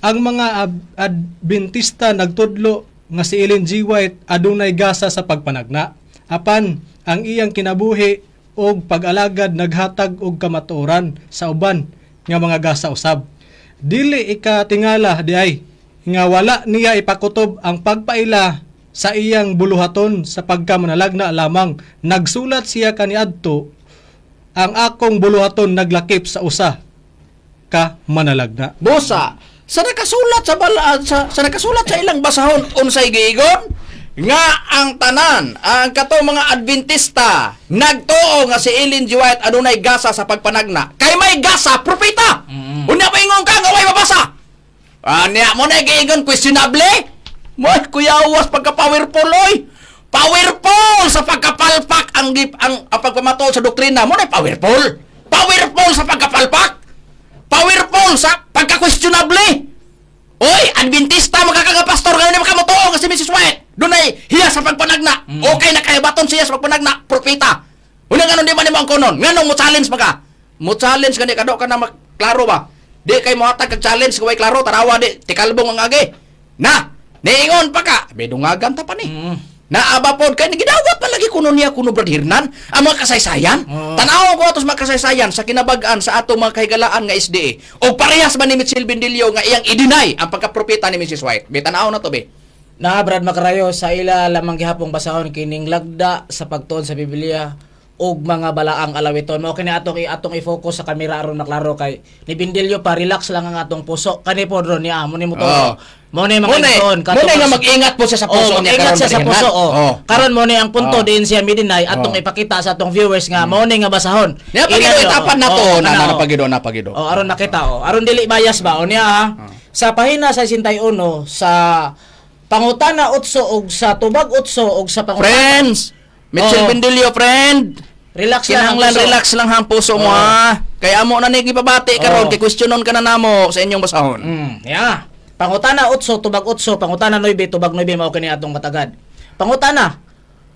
Ang mga Adventista nagtudlo nga si Ellen G. White adunay gasa sa pagpanagna. Apan ang iyang kinabuhi og pag-alagad naghatag og kamatuoran sa uban nga mga gasa usab. Dili ikatingala di ay nga wala niya ipakutob ang pagpaila sa iyang buluhaton sa pagkamanalagna lamang. Nagsulat siya kaniadto, "Ang akong buluhaton naglakip sa usa ka manalagna." Busa, sa nakasulat sa bala, sa nakasulat sa ilang basahon unsay giigon nga ang tanan ang kato mga Adventista nagtuo nga si Ellen G. White adunay gasa sa pagpanagna kay may gasa propeta. Unya paingon ka nga way mabasa. Anya mo na giingon questionable mo, kuyawas pagka powerful oy. Powerful sa pagkapalpak ang pagpamatuod sa doktrina mo na powerful. Powerful sa pagkapalpak. Powerful sa pagka-questionable. Oy, Adventista magkakanga pastor ngayon na makamutuo nga si si Mrs. White dunay hiya sa pagpanagna. Okay na kay baton siya sa pagpanagna, propeta. Una nganong di man nimo ang konon? Nganong mo challenge ba ka? Mo challenge gani kado ka na klaro ba? Di kay mohatag kag challenge kung way klaro, tarawa di tikalbong ang agi. Na, niingon pa ka, bidungagan ta pa ni. Naaba pod kay gidawat pa lagi kuno niya kuno Brad Hernan ang mga kasaysayan. Tan-aw ko atos mga kasaysayan sa kinabag-an sa atong mga kahigalaan nga SDA. Og parehas man ni Mitchell Bendilio nga iyang i-deny ang pagkapropeta ni Mrs. White. Be tan-aw na to be. Na Brad Makarayo sa ila lamang gihapong basahon kining lagda sa pagtuon sa Biblia ug mga balaang alawiton. Mao kini atong atong i-focus sa kamera aron maklaro kay ni Bindilyo pa relax lang ang atong puso. Kani po ron niya mo ni mo to. Oo. Mo ni mga Muna igsoon, muna nga mag-ingat po siya sa puso oh, niya mag-ingat karon, siya sa Brad puso. Hernan. Oh. Oh. Karon mo ni ang punto Oh. diin siya midinay atong ipakita sa atong viewers nga mao ni nga basahon. Niya pagido Ila- itapan na to, oh, na kana, na oh. pagido na pagido. Oh, aron nakita oh. Aron dili bias ba? O niya ha. Sa pahina sa 61 sa pangutana 8 og sa tubag 8 og sa pangutana. Friends, Mitchell Oo. Bendilio friend. Relax lang ang Kinahanglan puso. relax lang ang puso mo Oo. ha. Kaya amo na ni gipabati karon Oo. kay questionon ka na namo sa inyong basahon. Yeah. Pangutana 8 tubag 8, pangutana 9 tubag 9 mao kini atong matagad. Pangutana,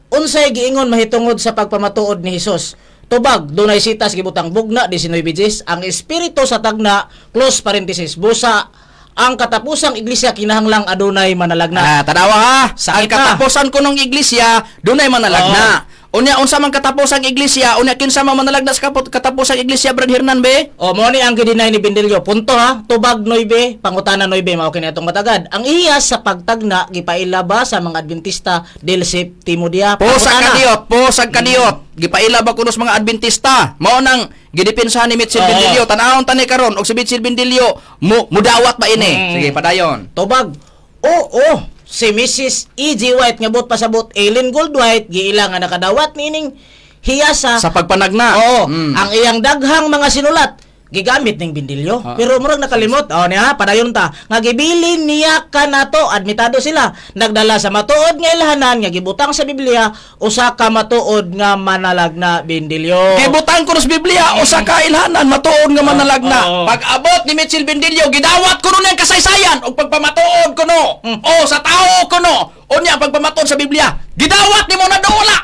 unsay giingon mahitungod sa pagpamatuod ni Hesus? Tubag, dunay sitas gibutang bugna 19 Gs, ang espiritu sa tagna close parenthesis busa ang katapusang iglesia kinahanglang adunay manalagna. Ah, tanawa ha. Ang Sakit na. katapusan ko ng iglesia, dunay manalagna. Unya unsa man katapusang iglesia, unya kinsa man manalagna sa katapusang iglesia Brad Hernan be? O mo ni ang gidinay ni Bindilyo. Punto ha, tubag 9, pangutana 9 mao kini atong matagad. Ang iya sa pagtagna gipaila ba sa mga Adventista del Septimo Dia? Po sa Pangutana. kadiot, po sa kadiot. Gipaila ba kuno sa mga Adventista? Mao nang gidepensahan ni Mitchell Oo. Bendilio. Tan-awon tani karon og si Mitchell Bendilio mo mudawat ba ini? Sige, padayon. Tubag. Oo, si Mrs. E.G. White nga buot pasabot Ellen Gold White giila nga nakadawat niining hiyasa Sa pagpanagna. Oo, Mm. ang iyang daghang mga sinulat gigamit ning Bindilyo. Pero murag nakalimot. Oh niya, padayon ta. Nga gibilin niya kanato, admitado sila. Nagdala sa matuod nga ilhanan nga gibutang sa Biblia usa ka matuod nga manalagna Bindilyo. Gibutang ko sa Biblia usa ka ilhanan matuod nga manalagna. Oo. Pag abot ni Mitchell Bendilio gidawat kuno niyang kasaysayan og pagpamatuod kuno. O sa tao kuno. Unya ang pagpamatuod sa Biblia. Gidawat nimo na dula.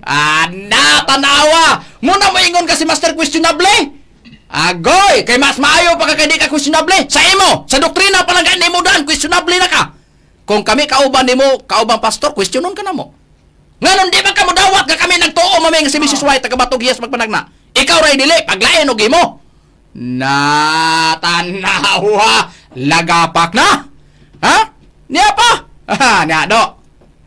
Ana tanawa. Muna moingon ka si Master Questionable. Agoy, kay mas maayo pa ka kay di ka questionable. Sa imo, sa doktrina pa lang nimo daan questionable na ka. Kung kami kauban nimo, kaubang pastor, questionon ka na mo. Nganon di ba ka modawat nga kami nagtuo mami nga si Mrs. White tagabatog hiyas magpanagna. Ikaw ray dili paglain og imo. Natanawa lagapak na. Ha? Niya pa. Ha, niya do.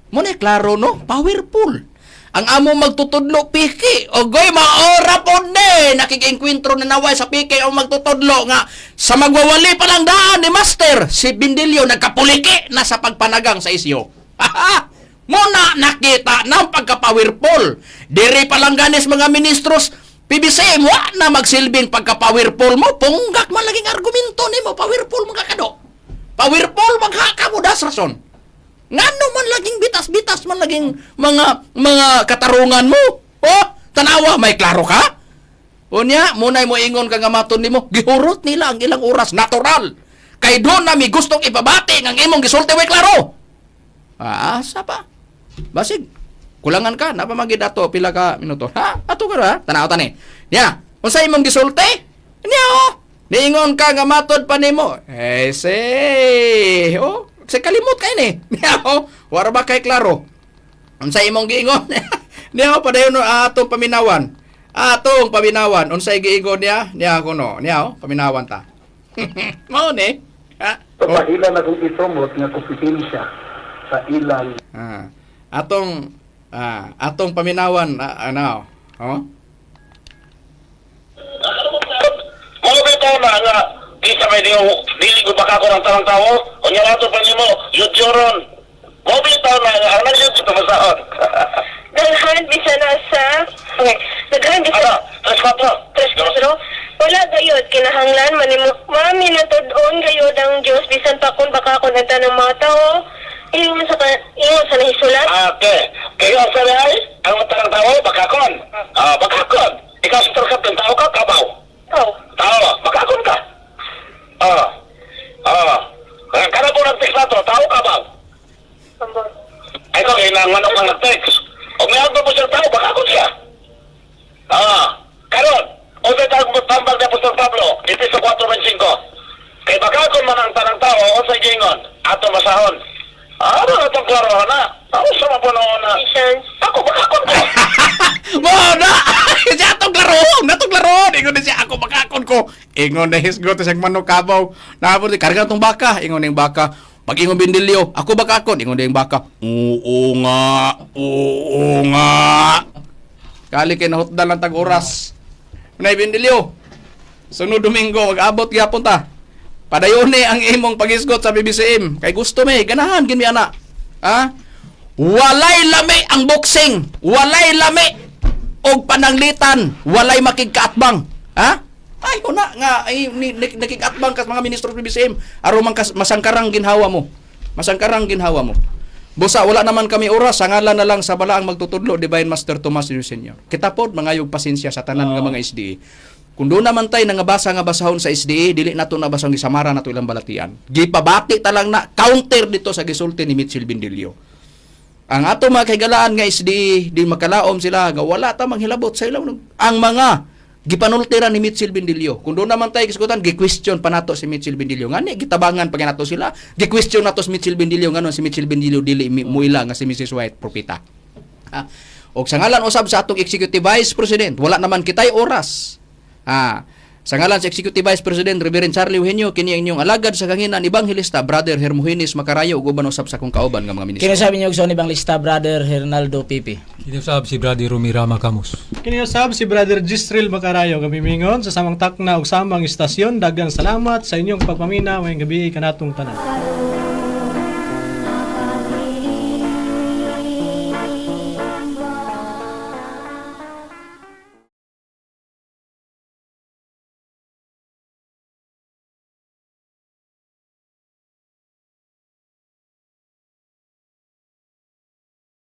Mo ni klaro no, powerful. Ang amo magtutudlo piki. Ogoy maora pod ni nakig-engkwentro na naway sa piki ang magtutudlo nga sa magwawali pa lang daan ni Master si Bindilyo nagkapuliki na sa pagpanagang sa isyo. Muna nakita ng pagka-powerful. Diri pa lang ganis mga ministros, PBCM, wa na magsilbing pagka-powerful mo. Punggak man laging argumento nimo, powerful mga kado. Powerful magha mo das rason. Ngano man laging bitas-bitas man laging mga katarungan mo. Oh, tanawa may klaro ka? Unya, munay mo ingon ka nga maton nimo, gihurot nila ang ilang oras natural. Kay doon na mi gustong ipabati ng imong gisulti way klaro. Ah, asa pa? Basig, kulangan ka, napamagid ato pila ka minuto. Ha? Ato ka ra, tanaw tani. Nya, unsa imong gisulti? Nya oh. Niingon ka nga matod pa nimo. Eh, se. Oh, sa kalimot kay ni. Nya oh, wara ba kay klaro? Unsa imong giingon? Niya oh, padayon no, atong paminawan. Atong paminawan, unsay giingon niya? Niya kuno. Niya oh, paminawan ta. Mao ni. Ha? So, paila na kung i-promote nga kompetensya sa ilang Ah, atong atong paminawan ano? Oh? Mga bitaw na nga, di sa may diyo, dili ko baka ko ng tanang tao, o niya nato pa nimo, yudyoron. Mga bitaw na nga, ang nagyud ito masaon. Daghan bisan na sa okay, daghan bisan Ano, tres kwatro. Tres kwatro. Wala gayod kinahanglan manimo maminatud-on gayod ang Dios bisan pa kun baka kun ang tanang mga tao ingon sa ingon sa nahisulat. Okay. Kayo ang sabi ay, ang tanang tao, bakakon. Ah, bakakon. Ikaw sa tarkap ng tao ka, kabaw. Oh. Tao, bakakon ka. Ah. Ah. Kana po ng teksato, tao kabaw. Ambot. nga ang manok ang nag-text. O may po siya tao, baka ko siya. Ah, karon, o sa tag tambag ni Apostol Pablo, Efeso 4:25. Kay baka kung man ang tanang tao, o sa gingon, ato masahon. Ano na itong klaro na? Ako sa mapunoon na. Ephesians. Ako baka ko. Mo na! Siya atong klarohon, natong klarohon. Ingon na siya ako makakon ko. Ingon na hisgot sa manok kabaw. Naabot di karga tong baka, ingon ning baka. Pag ingon bindilyo, ako bakakon, ingon ning baka. Oo nga, oo nga. Kali kay nahutdan lang tag oras. Nay bindilyo. Sunod Domingo mag-abot gyapon ta. Padayon ni ang imong pagisgot sa BBCM. Kay gusto mi, ganahan gin mi ana. Ha? Walay lami ang boxing. Walay lami og pananglitan. Walay makigkaatbang. Ha? Ay, una nga ay ni, ni, nakikaatbang kas mga ministro sa BBCM aron man kas, masangkarang ginhawa mo. Masangkarang ginhawa mo. Busa wala naman kami oras, sa ngalan na lang sa balaang magtutudlo Divine Master Tomas Jr. Senior. Kita pod mangayog pasensya sa tanan nga mga SDE. Kung doon naman tay nangabasa nga basahon sa SDE, dili nato na basahon gisamara nato ilang balatian. Gipabati ta lang na counter dito sa gisulti ni Mitchell Bindilio. Ang ato mga kahigalaan nga SDE, di makalaom sila nga wala ta manghilabot sa ilang ang mga gipanultira ni Mitchell Bindilio. Kung doon naman tayo kisgutan, gi-question pa nato si Mitchell Bindilio. Ngani gitabangan pa nato sila, gi-question nato si Mitchell Bindilio nganon si Mitchell Bindilio dili muila nga si Mrs. White propita. Ah, og sa ngalan usab sa atong Executive Vice President, wala naman kitay oras. Ah, sa ngalan sa Executive Vice President Reverend Charlie Eugenio kini ang inyong alagad sa kanginan Evangelista Brother Hermogenes Macarayo ug uban usab sa akong kauban nga mga ministro. Kinasabi niyo sa Evangelista Brother Hernaldo Pipi. Kinusab si Brother Romirama Camus. Kiniusab si Brother Gistril Macarayo kami mingon sa samang takna ug samang istasyon. Daghang salamat sa inyong pagpamina. Maayong gabi kanatong tanan.